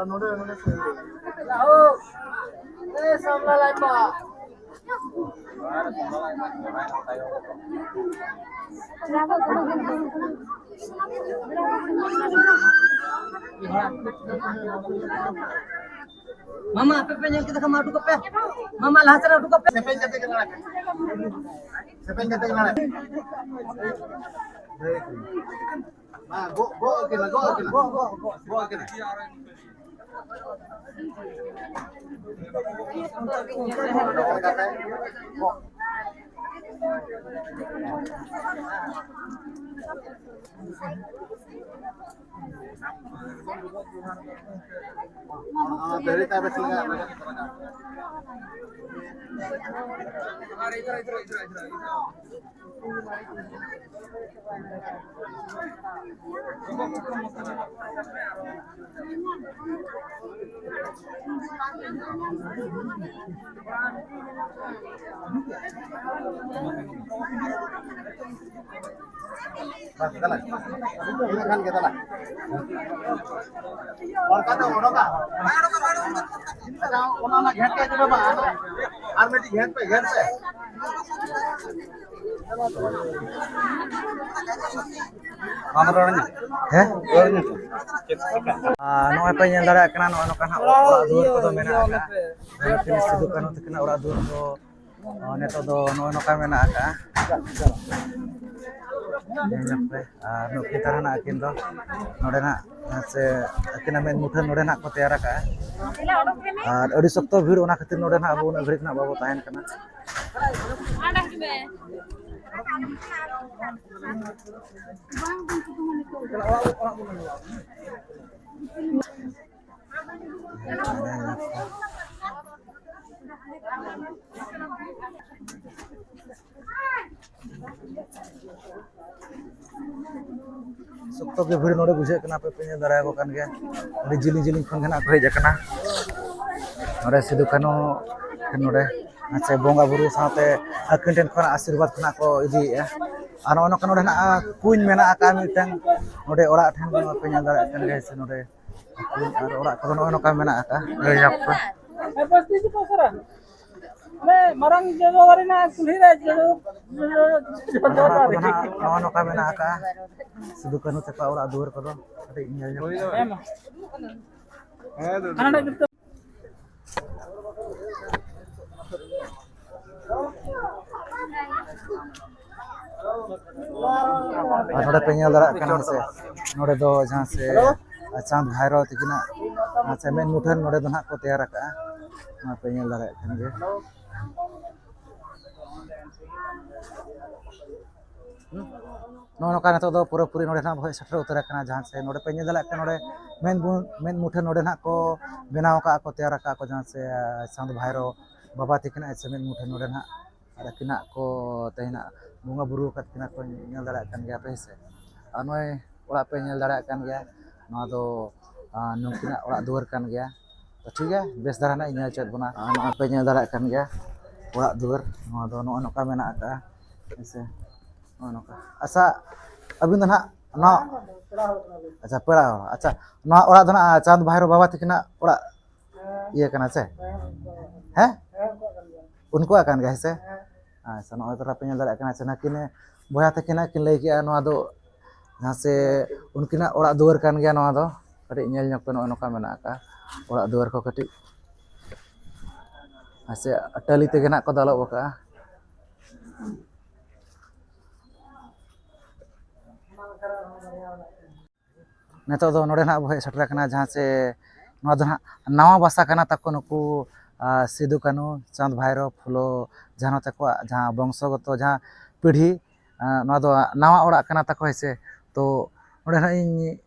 ᱱᱚᱰᱮ, ᱱᱚᱰᱮ᱾ ᱮ, ᱥᱟᱢᱞᱟ ᱞᱟᱭᱯᱟ᱾ ᱢᱟᱢᱟ, ᱟᱯᱮ ᱯᱮ ᱧᱮᱞ ᱠᱮᱫᱟ ᱠᱷᱟᱱ ᱢᱟ ᱩᱰᱩᱠᱚᱜ ᱯᱮ᱾ ᱢᱟᱢᱟ, ᱞᱟᱦᱟ ᱥᱮᱫ ᱩᱰᱩᱠᱚᱜ ᱯᱮ᱾ ᱥᱮᱯᱮᱧ ᱠᱟᱛᱮ ᱜᱮ ᱞᱟᱲᱟ᱾ ᱥᱮᱯᱮᱧ ᱠᱟᱛᱮ ᱜᱮ ᱞᱟᱲᱟ᱾ ᱢᱟ, ᱜᱚᱜ, ᱜᱚᱜ ᱟᱹᱠᱤᱱᱟ, ᱜᱚᱜ ᱟᱹᱠᱤᱱᱟ᱾ ᱜᱚᱜ, ᱜᱚᱜ, ᱜᱚᱜ᱾ ᱜᱚᱜ ᱟᱹᱠᱤᱱᱟ᱾ ᱵᱟᱥ, ᱫᱮᱞᱟ᱾ ᱤᱱᱟᱹᱜ ᱜᱟᱱ ᱜᱮ, ᱫᱮᱞᱟ᱾ ᱚᱱᱠᱟ ᱫᱚ ᱚᱰᱚᱠᱟ᱾ ᱚᱱᱟ, ᱚᱱᱟ ᱜᱷᱮᱸᱴ ᱠᱟᱜ ᱜᱮ ᱵᱟᱵᱟ᱾ ᱟᱨ ᱢᱤᱫᱴᱤᱡ ᱜᱷᱮᱸᱴ ᱯᱮ, ᱜᱷᱮᱸᱴ ᱯᱮ᱾ ᱵᱟᱢ ᱨᱚᱲ ᱧᱚᱜ? ᱦᱮᱸ? ᱨᱚᱲ ᱧᱚᱜ᱾ ᱟᱨ ᱱᱚᱜᱼᱚᱭ ᱯᱮ ᱧᱮᱞ ᱫᱟᱲᱮᱭᱟᱜ ᱠᱟᱱᱟ, ᱱᱚᱜᱼᱚ ᱱᱚᱝᱠᱟ ᱱᱟᱜ ᱚᱲᱟᱜ ᱫᱩᱣᱟᱹᱨ ᱠᱚᱫᱚ ᱢᱮᱱᱟᱜ ᱟᱠᱟᱫᱼᱟ᱾ ᱱᱩᱠᱤᱱ ᱥᱤᱫᱩ ᱠᱟᱹᱱᱦᱩ ᱛᱟᱹᱠᱤᱱᱟᱜ ᱚᱲᱟᱜ ᱫᱩᱣᱟᱹᱨ ᱫᱚ, ᱚ, ᱱᱤᱛᱚᱜ ᱫᱚ ᱱᱚᱜᱼᱚᱭ ᱱᱚᱝᱠᱟ ᱢᱮᱱᱟᱜ ᱟᱠᱟᱫᱼᱟ᱾ ᱧᱮᱞ ᱧᱚᱜ ᱯᱮ᱾ ᱟᱨ ᱱᱩᱠᱤᱱ ᱛᱟᱦᱮᱱᱟ ᱟᱹᱠᱤᱱ ᱫᱚ ᱱᱚᱰᱮ ᱱᱟᱜ, ᱥᱮ ᱟᱹᱠᱤᱱᱟᱜ ᱢᱮᱫ ᱢᱩᱴᱷᱟᱹᱱ ᱱᱚᱰᱮ ᱱᱟᱜ ᱠᱚ ᱛᱮᱭᱟᱨ ᱟᱠᱟᱫᱼᱟ᱾ ᱟᱨ ᱟᱹᱰᱤ ᱥᱚᱠᱛᱚ ᱵᱷᱤᱲ, ᱚᱱᱟ ᱠᱷᱟᱹᱛᱤᱨ ᱱᱚᱰᱮ ᱱᱟᱜ ᱟᱵᱚ ᱩᱱᱟᱹᱜ ᱜᱷᱟᱹᱲᱤᱡ ᱱᱟᱜ ᱵᱟᱵᱚ ᱛᱟᱦᱮᱱ ᱠᱟᱱᱟ᱾ ᱜᱮ ᱵᱷᱤᱲ ᱱᱚᱰᱮ ᱵᱩᱡᱷᱟᱹᱜ ᱠᱟᱱᱟ, ᱟᱯᱮ ᱯᱮ ᱧᱮᱞ ᱫᱟᱲᱮᱭᱟᱠᱚ ᱠᱟᱱ ᱜᱮᱭᱟ᱾ ᱟᱹᱰᱤ ᱡᱤᱞᱤᱧ ᱡᱤᱞᱤᱧ ᱠᱷᱚᱱ ᱜᱮ ᱱᱟᱜ ᱠᱚ ᱦᱮᱡ ᱟᱠᱟᱱᱟ᱾ ᱱᱚᱰᱮ ᱥᱤᱫᱩ ᱠᱟᱹᱱᱦᱩ ᱱᱚᱰᱮ ᱥᱮ ᱵᱚᱸᱜᱟ ᱵᱩᱨᱩ ᱥᱟᱶᱛᱮ ᱟᱹᱠᱤᱱ ᱴᱷᱮᱱ ᱠᱷᱚᱱᱟᱜ ᱟᱥᱤᱨᱵᱟᱫᱽ ᱠᱷᱚᱱᱟᱜ ᱠᱚ ᱤᱫᱤᱭᱮᱫᱼᱟ᱾ ᱟᱨ ᱱᱚᱜᱼᱚᱭ ᱱᱚᱝᱠᱟ ᱱᱚᱰᱮ ᱱᱟᱜ ᱠᱩᱧ ᱢᱮᱱᱟᱜ ᱟᱠᱟᱫ ᱢᱤᱫᱴᱟᱝ, ᱱᱚᱰᱮ ᱚᱲᱟᱜ ᱴᱷᱮᱱ ᱯᱮ ᱧᱮᱞ ᱫᱟᱲᱮᱭᱟᱜ ᱠᱟᱱ ᱜᱮᱭᱟ ᱥᱮ, ᱱᱚᱰᱮ ᱠᱩᱧ ᱟᱨ ᱚᱲᱟᱜ ᱠᱚᱫᱚ ᱱᱚᱜᱼᱚᱭ ᱱᱚᱝᱠᱟ ᱢᱮᱱᱟᱜ ᱟᱠᱟᱫᱼᱟ᱾ ᱞᱟᱹᱭ ᱧᱟᱢ ᱠᱚ᱾ ᱢᱟᱨᱟᱝ ᱡᱚᱡᱚ ᱫᱟᱨᱮ ᱨᱮᱱᱟᱜ ᱠᱩᱞᱦᱤ ᱨᱮ ᱡᱚᱡᱚ, ᱡᱚᱡᱚ, ᱡᱚᱡᱚ ᱚᱲᱟᱜ ᱠᱚᱫᱚ ᱫᱟᱨᱮ᱾ ᱱᱟᱜ ᱱᱚᱜᱼᱚᱭ ᱱᱚᱝᱠᱟ ᱢᱮᱱᱟᱜ ᱟᱠᱟᱫᱼᱟ᱾ ᱥᱤᱫᱩ ᱠᱟᱹᱱᱦᱩ ᱛᱟᱠᱚᱣᱟᱜ ᱚᱲᱟᱜ ᱫᱩᱣᱟᱹᱨ ᱠᱚᱫᱚ ᱠᱟᱹᱴᱤᱡ ᱧᱮᱞ ᱧᱚᱜ ᱯᱮ᱾ ᱦᱮᱸ, ᱢᱟ᱾ ᱦᱟᱱᱟ ᱴᱟᱜ ᱡᱩᱛᱟᱹ᱾ ᱟᱨ ᱱᱚᱰᱮ ᱯᱮ ᱧᱮᱞ ᱫᱟᱲᱮᱭᱟᱜ ᱠᱟᱱᱟ ᱥᱮ, ᱱᱚᱰᱮ ᱫᱚ ᱡᱟᱦᱟᱸ ᱥᱮ ᱪᱟᱸᱫ ᱵᱷᱟᱭᱨᱚ ᱛᱤᱠᱤᱱᱟᱜ ᱥᱮ ᱢᱮᱫ ᱢᱩᱴᱷᱟᱹᱱ ᱱᱚᱰᱮ ᱫᱚ ᱱᱟᱦᱟᱜ ᱠᱚ ᱛᱮᱭᱟᱨ ᱟᱠᱟᱫᱼᱟ᱾ ᱱᱚᱣᱟ ᱯᱮ ᱧᱮᱞ ᱫᱟᱲᱮᱭᱟᱜ ᱠᱟᱱ ᱜᱮᱭᱟ᱾ ᱱᱚᱜᱼᱚ ᱱᱚᱝᱠᱟ ᱱᱤᱛᱚᱜ ᱫᱚ ᱯᱩᱨᱟᱹᱯᱩᱨᱤ ᱱᱚᱰᱮ ᱱᱟᱦᱟᱜ ᱵᱚ ᱦᱮᱡ ᱥᱮᱴᱮᱨ ᱩᱛᱟᱹᱨ ᱟᱠᱟᱱᱟ, ᱡᱟᱦᱟᱸ ᱥᱮ ᱱᱚᱰᱮ ᱯᱮ ᱧᱮᱞ ᱫᱟᱲᱮᱭᱟᱜ ᱠᱟᱱᱟ, ᱱᱚᱰᱮ ᱢᱮᱫ ᱵᱩ-, ᱢᱮᱫ ᱢᱩᱴᱷᱟᱹᱱ ᱱᱚᱰᱮ ᱱᱟᱦᱟᱜ ᱠᱚ ᱵᱮᱱᱟᱣ ᱟᱠᱟᱫᱼᱟ ᱠᱚ, ᱛᱮᱭᱟᱨ ᱟᱠᱟᱫᱼᱟ ᱠᱚ, ᱡᱟᱦᱟᱸ ᱥᱮ ᱪᱟᱸᱫ ᱵᱷᱟᱭᱨᱚ ᱵᱟᱵᱟ ᱛᱤᱠᱤᱱᱟᱜ ᱥᱮ ᱢᱮᱫ ᱢᱩᱴᱷᱟᱹᱱ ᱱᱚᱰᱮ ᱱᱟᱦᱟᱜ ᱟᱨ ᱟᱹᱠᱤᱱᱟᱜ ᱠᱚ ᱛᱮᱦᱮᱧᱟᱜ ᱵᱚᱸᱜᱟ ᱵᱩᱨᱩ ᱟᱠᱟᱫ ᱠᱤᱱᱟ ᱠᱚ, ᱧᱮᱞ ᱫᱟᱲᱮᱭᱟᱜ ᱠᱟᱱ ᱜᱮᱭᱟ ᱯᱮ, ᱦᱮᱸ ᱥᱮ? ᱟᱨ ᱱᱚᱜᱼᱚᱭ ᱚᱲᱟᱜ ᱯᱮ ᱧᱮᱞ ᱫᱟᱲᱮᱭᱟᱜ ᱠᱟᱱ ᱜᱮᱭᱟ, ᱱᱚᱣᱟ ᱫᱚ, ᱟᱸ, ᱱᱩᱠᱤᱱᱟᱜ ᱚᱲᱟᱜ ᱫᱩᱣᱟᱹᱨ ᱠᱟᱱ ᱜᱮᱭᱟ᱾ ᱛᱚ ᱴᱷᱤᱠ ᱜᱮᱭᱟ, ᱵᱮᱥ ᱫᱷᱟᱨᱟ ᱱᱟᱜ ᱤᱧ ᱧᱮᱞ ᱦᱚᱪᱚᱭᱮᱫ ᱵᱚᱱᱟ᱾ ᱟᱨ ᱱᱚᱜᱼᱚᱭ ᱯᱮ ᱧᱮᱞ ᱫᱟᱲᱮᱭᱟᱜ ᱠᱟᱱ ᱜᱮᱭᱟ ᱚᱲᱟᱜ ᱫᱩᱣᱟᱹᱨ, ᱱᱚᱣᱟ ᱫᱚ ᱱᱚᱜᱼᱚᱭ ᱱᱚᱝᱠᱟ ᱢᱮᱱᱟᱜ ᱟᱠᱟᱫᱼᱟ, ᱦᱮᱸ ᱥᱮ? ᱱᱚᱜᱼᱚᱭ ᱱᱚᱝᱠᱟ᱾ ᱟᱪᱪᱷᱟ, ᱟᱹᱵᱤᱱ ᱫᱚ ᱱᱟᱦᱟᱜ ᱱᱚᱣᱟ, ᱟᱪᱪᱷᱟ, ᱯᱮᱲᱟ ᱦᱚᱲ, ᱟᱪᱪᱷᱟ, ᱱᱚᱣᱟ ᱚᱲᱟᱜ ᱫᱚ ᱱᱟᱦᱟᱜ ᱪᱟᱸᱫ ᱵᱷᱟᱭᱨᱳ ᱵᱟᱵᱟ ᱛᱤᱠᱤᱱᱟᱜ ᱚᱲᱟᱜ ᱤᱭᱟᱹ ᱠᱟᱱᱟ ᱥᱮ? ᱦᱮᱸ? ᱩᱱᱠᱩᱣᱟᱜ ᱠᱟᱱ ᱜᱮᱭᱟ, ᱦᱮᱸ ᱥᱮ? ᱟᱪᱪᱷᱟ, ᱱᱚᱜᱼᱚᱭ ᱛᱚᱨᱟ ᱯᱮ ᱧᱮᱞ ᱫᱟᱲᱮᱭᱟᱜ ᱠᱟᱱᱟ, ᱥᱮ ᱱᱟᱹᱠᱤᱱ ᱵᱚᱭᱦᱟ ᱛᱟᱹᱠᱤᱱᱟᱜ ᱠᱤᱱ ᱞᱟᱹᱭ ᱠᱮᱜᱼᱟ, ᱱᱚᱣᱟ ᱫᱚ ᱡᱟᱦᱟᱸ ᱥᱮ ᱩᱱᱠᱤᱱᱟᱜ ᱚᱲᱟᱜ ᱫᱩᱣᱟᱹᱨ ᱠᱟᱱ ᱜᱮᱭᱟ᱾ ᱱᱚᱣᱟ ᱫᱚ ᱠᱟᱹᱴᱤᱡ ᱧᱮᱞ ᱧᱚᱜ ᱯᱮ, ᱱᱚᱜᱼᱚᱭ ᱱᱚᱝᱠᱟ ᱢᱮᱱᱟᱜ ᱟᱠᱟᱫᱼᱟ ᱚᱲᱟᱜ ᱫᱩᱣᱟᱹᱨ ᱠᱚ ᱠᱟᱹᱴᱤᱡ, ᱦᱮᱸ ᱥᱮ, ᱴᱟᱹᱞᱤ ᱛᱮᱜᱮ ᱱᱟᱜ ᱠᱚ ᱫᱟᱞᱚᱵ ᱟᱠᱟᱫᱼᱟ᱾ ᱱᱤᱛᱚᱜ ᱫᱚ ᱱᱚᱰᱮ ᱱᱟᱦᱟᱜ ᱵᱚ ᱦᱮᱡ ᱥᱮᱴᱮᱨ ᱟᱠᱟᱱᱟ, ᱡᱟᱦᱟᱸ ᱪᱮ ᱱᱚᱣᱟ ᱫᱚ ᱱᱟᱦᱟᱜ ᱱᱟᱣᱟ ᱵᱟᱥᱟ ᱠᱟᱱᱟ ᱛᱟᱠᱚ ᱱᱩᱠᱩ, ᱟᱨ ᱥᱤᱫᱩ ᱠᱟᱹᱱᱦᱩ, ᱪᱟᱸᱫᱽ ᱵᱷᱟᱭᱨᱳ, ᱯᱷᱩᱞᱳ ᱡᱷᱟᱱᱳ ᱛᱟᱠᱚᱣᱟᱜ ᱡᱟᱦᱟᱸ ᱵᱚᱝᱥᱚᱜᱚᱛᱚ ᱡᱟᱦᱟᱸ ᱯᱤᱲᱦᱤ, ᱟᱨ ᱱᱚᱣᱟ ᱫᱚ ᱱᱟᱣᱟ ᱚᱲᱟᱜ ᱠᱟᱱᱟ ᱛᱟᱠᱚ, ᱦᱮᱸ ᱥᱮ᱾ ᱛᱚ ᱱᱚᱰᱮ ᱱᱟᱦᱟᱜ ᱤᱧ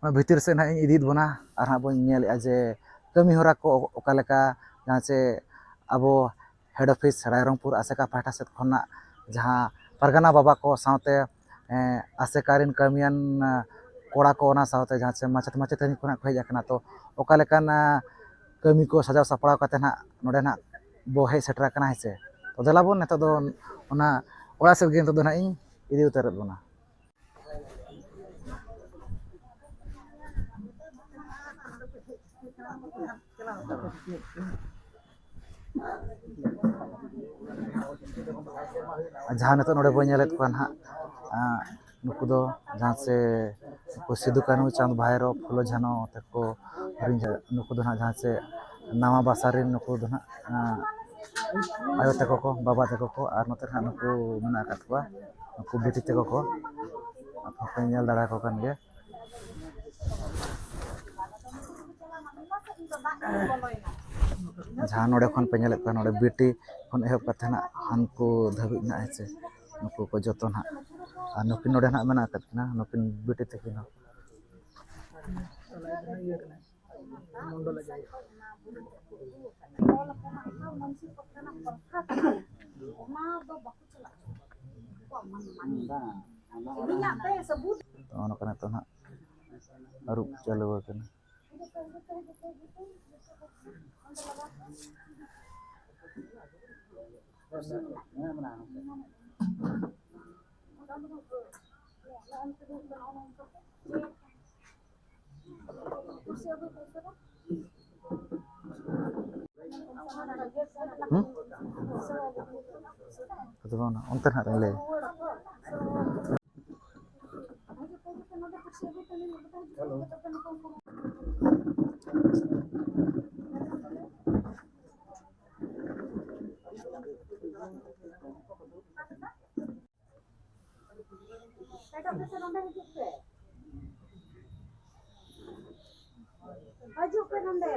ᱚᱱᱟ ᱵᱷᱤᱛᱤᱨ ᱥᱮᱫ ᱱᱟᱦᱟᱜ ᱤᱧ ᱤᱫᱤᱭᱮᱫ ᱵᱚᱱᱟ ᱟᱨ ᱦᱟᱸᱜ ᱵᱚᱱ ᱧᱮᱞᱮᱫᱼᱟ ᱡᱮ ᱠᱟᱹᱢᱤ ᱦᱚᱨᱟ ᱠᱚ ᱚᱠᱟ ᱞᱮᱠᱟ, ᱡᱟᱦᱟᱸ ᱪᱮ ᱟᱵᱚ head office ᱨᱟᱭᱨᱚᱝᱯᱩᱨ ᱟᱥᱮᱠᱟ ᱯᱟᱦᱴᱟ ᱥᱮᱫ ᱠᱷᱚᱱᱟᱜ ᱡᱟᱦᱟᱸ ᱯᱟᱨᱜᱟᱱᱟ ᱵᱟᱵᱟ ᱠᱚ ᱥᱟᱶᱛᱮ ᱮᱸ, ᱟᱥᱮᱠᱟ ᱨᱮᱱ ᱠᱟᱹᱢᱤᱭᱟᱱ, ᱟᱸ, ᱠᱚᱲᱟ ᱠᱚ, ᱚᱱᱟ ᱥᱟᱶᱛᱮ ᱡᱟᱦᱟᱸ ᱪᱮ ᱢᱟᱪᱮᱫ ᱢᱟᱪᱮᱛᱟᱹᱱᱤ ᱠᱷᱚᱱᱟᱜ ᱠᱚ ᱦᱮᱡ ᱟᱠᱟᱱᱟ᱾ ᱛᱚ, ᱚᱠᱟ ᱞᱮᱠᱟᱱ, ᱟᱸ, ᱠᱟᱹᱢᱤ ᱠᱚ ᱥᱟᱡᱟᱣ ᱥᱟᱯᱲᱟᱣ ᱠᱟᱛᱮ ᱱᱟᱦᱟᱜ ᱱᱚᱰᱮ ᱱᱟᱦᱟᱜ ᱵᱚ ᱦᱮᱡ ᱥᱮᱴᱮᱨ ᱟᱠᱟᱱᱟ, ᱦᱮᱸ ᱥᱮ? ᱛᱚ, ᱫᱮᱞᱟ ᱵᱚᱱ ᱱᱤᱛᱚᱜ ᱫᱚ ᱚᱱᱟ ᱚᱲᱟᱜ ᱥᱮᱫ ᱜᱮ ᱱᱤᱛᱚᱜ ᱫᱚ ᱱᱟᱦᱟᱜ ᱤᱧ ᱤᱫᱤ ᱩᱛᱟᱹᱨᱮᱫ ᱵᱚᱱᱟ᱾ ᱡᱟᱦᱟᱸ ᱱᱤᱛᱚᱜ ᱱᱚᱰᱮ ᱵᱚᱱ ᱧᱮᱞᱮᱫ ᱠᱚᱣᱟ ᱱᱟᱦᱟᱜ, ᱟᱸ, ᱱᱩᱠᱩ ᱫᱚ ᱡᱟᱦᱟᱸ ᱥᱮ ᱱᱩᱠᱩ ᱥᱤᱫᱩ ᱠᱟᱹᱱᱦᱩ, ᱪᱟᱸᱫᱽ ᱵᱷᱟᱭᱨᱳ, ᱯᱷᱩᱞᱳ ᱡᱷᱟᱱᱳ ᱛᱟᱠᱚ, ᱱᱩᱠᱩ ᱫᱚ ᱱᱟᱦᱟᱜ ᱡᱟᱦᱟᱸ ᱥᱮ ᱱᱟᱣᱟ ᱵᱟᱥᱟ ᱨᱮᱱ ᱱᱩᱠᱩ ᱫᱚ ᱱᱟᱦᱟᱜ, ᱟᱸ, ᱟᱭᱳ ᱛᱟᱠᱚ ᱠᱚ, ᱵᱟᱵᱟ ᱛᱟᱠᱚ ᱠᱚ, ᱟᱨ ᱱᱚᱛᱮ ᱨᱮ ᱱᱟᱦᱟᱜ ᱱᱩᱠᱩ ᱢᱮᱱᱟᱜ ᱟᱠᱟᱫ ᱠᱚᱣᱟ, ᱱᱩᱠᱩ ᱵᱤᱴᱤ ᱛᱟᱠᱚ ᱠᱚ, ᱟᱯᱮ ᱯᱮ ᱧᱮᱞ ᱫᱟᱲᱮᱭᱟᱠᱚ ᱠᱟᱱ ᱜᱮᱭᱟ᱾ ᱡᱟᱦᱟᱸ ᱱᱚᱰᱮ ᱠᱷᱚᱱ ᱯᱮ ᱧᱮᱞᱮᱫ ᱠᱚᱣᱟ, ᱱᱚᱰᱮ ᱵᱤᱴᱤ ᱠᱷᱚᱱ ᱮᱦᱚᱵ ᱠᱟᱛᱮ ᱱᱟᱜ ᱦᱟᱱᱠᱩ ᱫᱷᱟᱹᱵᱤᱡ ᱱᱟᱜ, ᱦᱮᱸ ᱥᱮ, ᱱᱩᱠᱩ ᱠᱚ ᱡᱚᱛᱚ ᱱᱟᱜ᱾ ᱟᱨ ᱱᱩᱠᱤᱱ ᱱᱚᱰᱮ ᱱᱟᱜ ᱢᱮᱱᱟᱜ ᱟᱠᱟᱫ ᱠᱤᱱᱟ, ᱱᱩᱠᱤᱱ ᱵᱤᱴᱤ ᱛᱟᱹᱠᱤᱱ ᱦᱚᱸ᱾ ᱱᱚᱜᱼᱚ ᱱᱚᱝᱠᱟ ᱱᱤᱛᱚᱜ ᱱᱟᱜ ᱟᱹᱨᱩᱵ ᱪᱟᱹᱞᱩ ᱟᱠᱟᱱᱟ᱾ ᱦᱩᱸ? ᱟᱫᱚ ᱵᱟᱝ, ᱚᱱᱛᱮ ᱱᱟᱦᱟᱜ ᱞᱤᱧ ᱞᱟᱹᱭᱟ᱾ ᱦᱤᱡᱩᱜ ᱯᱮ ᱱᱚᱸᱰᱮ᱾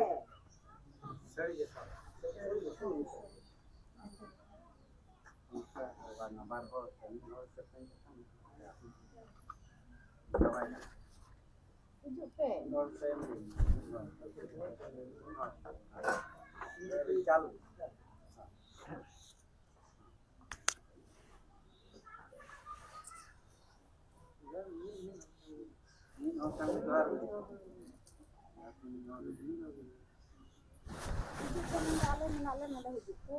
ᱦᱤᱡᱩᱜ ᱯᱮ᱾ ᱟᱞᱮ ᱢᱮᱱᱟᱜ ᱞᱮ ᱱᱚᱰᱮ ᱦᱤᱡᱩᱜ ᱯᱮ᱾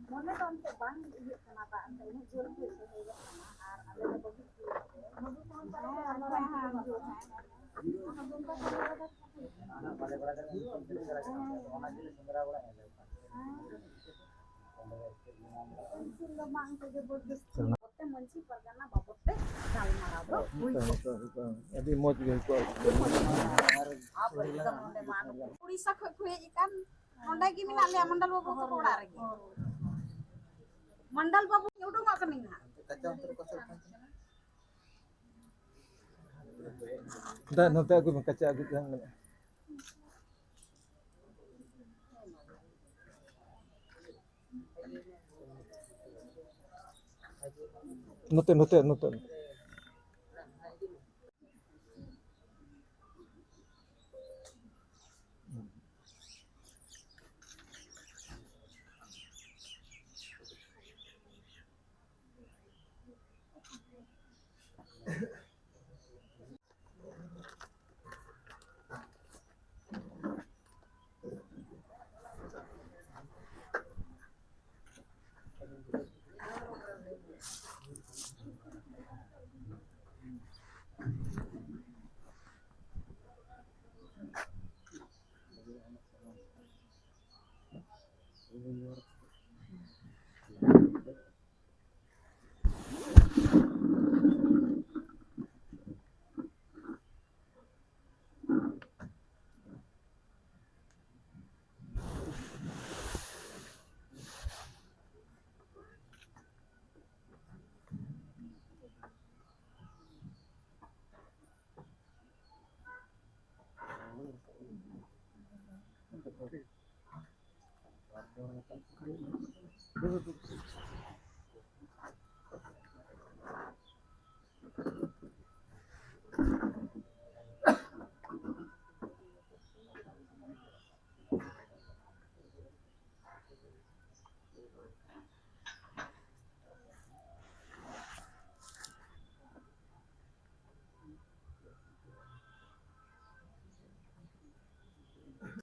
ᱢᱚᱱᱮ ᱫᱚ ᱮᱱᱛᱮ ᱵᱟᱝ ᱤᱭᱟᱹᱜ ᱠᱟᱱᱟ, ᱫᱟᱜ ᱮᱱᱛᱮ ᱩᱱᱟᱹᱜ ᱡᱳᱨ ᱜᱮ ᱥᱮᱴᱮᱨᱚᱜ ᱠᱟᱱᱟ᱾ ᱟᱨ ᱟᱞᱮ ᱫᱚ ᱵᱟᱹᱵᱤ ᱦᱮᱸ, ᱟᱞᱮ ᱦᱚᱸ ᱦᱤᱡᱩᱜ ᱦᱮᱸ᱾ ᱚᱱᱟ ᱜᱮᱞᱮ ᱥᱮᱸᱫᱽᱨᱟ ᱵᱟᱲᱟᱭᱟ᱾ ᱯᱮᱱᱥᱤᱞ ᱫᱚ ᱵᱟᱝ ᱛᱮᱜᱮ ᱵᱚ ᱡᱟᱹᱥᱛᱤ ᱠᱚᱛᱮ ᱢᱟᱹᱡᱷᱤ ᱯᱟᱨᱜᱟᱱᱟ ᱵᱟᱵᱚᱫ ᱛᱮ ᱜᱟᱞᱢᱟᱨᱟᱣ ᱫᱚ ᱦᱩᱭ ᱠᱚᱜᱼᱟ᱾ ᱟᱹᱰᱤ ᱢᱚᱡᱽ ᱜᱮ ᱦᱩᱭ ᱠᱚᱜᱼᱟ᱾ ᱟᱵᱚ ᱮᱠᱫᱚᱢ ᱱᱚᱰᱮ ᱢᱟ ᱱᱩᱠᱩ ᱩᱲᱤᱥᱥᱟ ᱠᱷᱚᱡ ᱠᱚ ᱦᱮᱡ ᱟᱠᱟᱱ, ᱱᱚᱰᱮ ᱜᱮ ᱢᱮᱱᱟᱜ ᱞᱮᱭᱟ ᱢᱚᱱᱰᱚᱞ ᱵᱟᱹᱵᱩ ᱛᱟᱠᱚ ᱚᱲᱟᱜ ᱨᱮᱜᱮ᱾ ᱢᱚᱱᱰᱚᱞ ᱵᱟᱹᱵᱩ ᱩᱰᱩᱝᱚᱜ ᱠᱟᱹᱱᱟᱹᱧ ᱦᱟᱸᱜ᱾ ᱫᱟ, ᱱᱚᱛᱮ ᱟᱹᱜᱩᱭ ᱢᱮ, ᱠᱟᱪᱟ ᱟᱹᱜᱩ ᱡᱟᱦᱟᱸ ᱢᱮᱱᱟᱜᱼᱟ᱾ ᱱᱚᱛᱮ, ᱱᱚᱛᱮ, ᱱᱚᱛᱮ᱾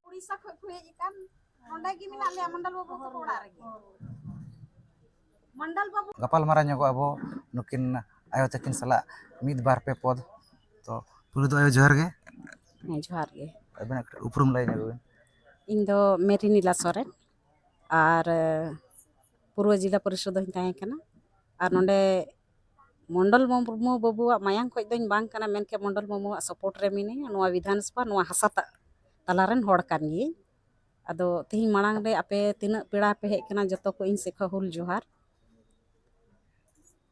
ᱩᱲᱤᱥᱥᱟ ᱠᱷᱚᱱ ᱠᱚ ᱦᱮᱡ ᱟᱠᱟᱱ, ᱱᱚᱰᱮ ᱜᱮ ᱢᱮᱱᱟᱜ ᱞᱮᱭᱟ ᱢᱚᱱᱰᱚᱞ ᱵᱟᱹᱵᱩ ᱛᱟᱠᱚ ᱚᱲᱟᱜ ᱨᱮᱜᱮ᱾ ᱢᱚᱱᱰᱚᱞ ᱵᱟᱹᱵᱩ᱾ ᱜᱟᱯᱟᱞ ᱢᱟᱨᱟᱣ ᱧᱚᱜᱚᱜ ᱟᱵᱚ ᱱᱩᱠᱤᱱ ᱟᱭᱳ ᱛᱟᱹᱠᱤᱱ ᱥᱟᱞᱟᱜ ᱢᱤᱫ ᱵᱟᱨ ᱯᱮ ᱯᱚᱫ᱾ ᱛᱚ, ᱯᱩᱭᱞᱩ ᱫᱚ ᱟᱭᱳ, ᱡᱚᱦᱟᱨ ᱜᱮ᱾ ᱦᱮᱸ, ᱡᱚᱦᱟᱨ ᱜᱮ᱾ ᱟᱵᱮᱱᱟᱜ ᱠᱟᱹᱴᱤᱡ ᱩᱯᱨᱩᱢ ᱞᱟᱹᱭ ᱧᱚᱜ ᱵᱮᱱ᱾ ᱤᱧ ᱫᱚ ᱢᱮᱨᱤᱱᱤᱞᱟ ᱥᱚᱨᱮᱱ, ᱟᱨ ᱯᱩᱨᱵᱚ ᱡᱤᱞᱟ ᱯᱚᱨᱤᱥᱚᱫ ᱦᱚᱧ ᱛᱟᱦᱮᱸ ᱠᱟᱱᱟ᱾ ᱟᱨ ᱱᱚᱰᱮ ᱢᱚᱱᱰᱚᱞ ᱢᱩᱨᱢᱩ ᱵᱟᱹᱵᱩᱣᱟᱜ ᱢᱟᱭᱟᱝ ᱠᱷᱚᱡ ᱫᱚᱧ ᱵᱟᱝ ᱠᱟᱱᱟ, ᱢᱮᱱᱠᱷᱟᱱ ᱢᱚᱱᱰᱚᱞ ᱢᱩᱨᱢᱩᱣᱟᱜ ᱥᱟᱯᱳᱨᱴ ᱨᱮ ᱢᱤᱱᱟᱹᱧᱟ᱾ ᱱᱚᱣᱟ ᱵᱤᱫᱷᱟᱱ ᱥᱚᱵᱷᱟ, ᱱᱚᱣᱟ ᱦᱟᱥᱟ ᱛᱟ-, ᱛᱟᱞᱟ ᱨᱮᱱ ᱦᱚᱲ ᱠᱟᱱ ᱜᱤᱭᱟᱹᱧ᱾ ᱟᱫᱚ ᱛᱮᱦᱮᱧ ᱢᱟᱲᱟᱝ ᱨᱮ ᱟᱯᱮ ᱛᱤᱱᱟᱹᱜ ᱯᱮᱲᱟ ᱯᱮ ᱦᱮᱡ ᱠᱟᱱᱟ, ᱡᱚᱛᱚ ᱠᱚ ᱤᱧ ᱥᱮᱫ ᱠᱷᱚᱱ ᱦᱩᱞ ᱡᱚᱦᱟᱨ᱾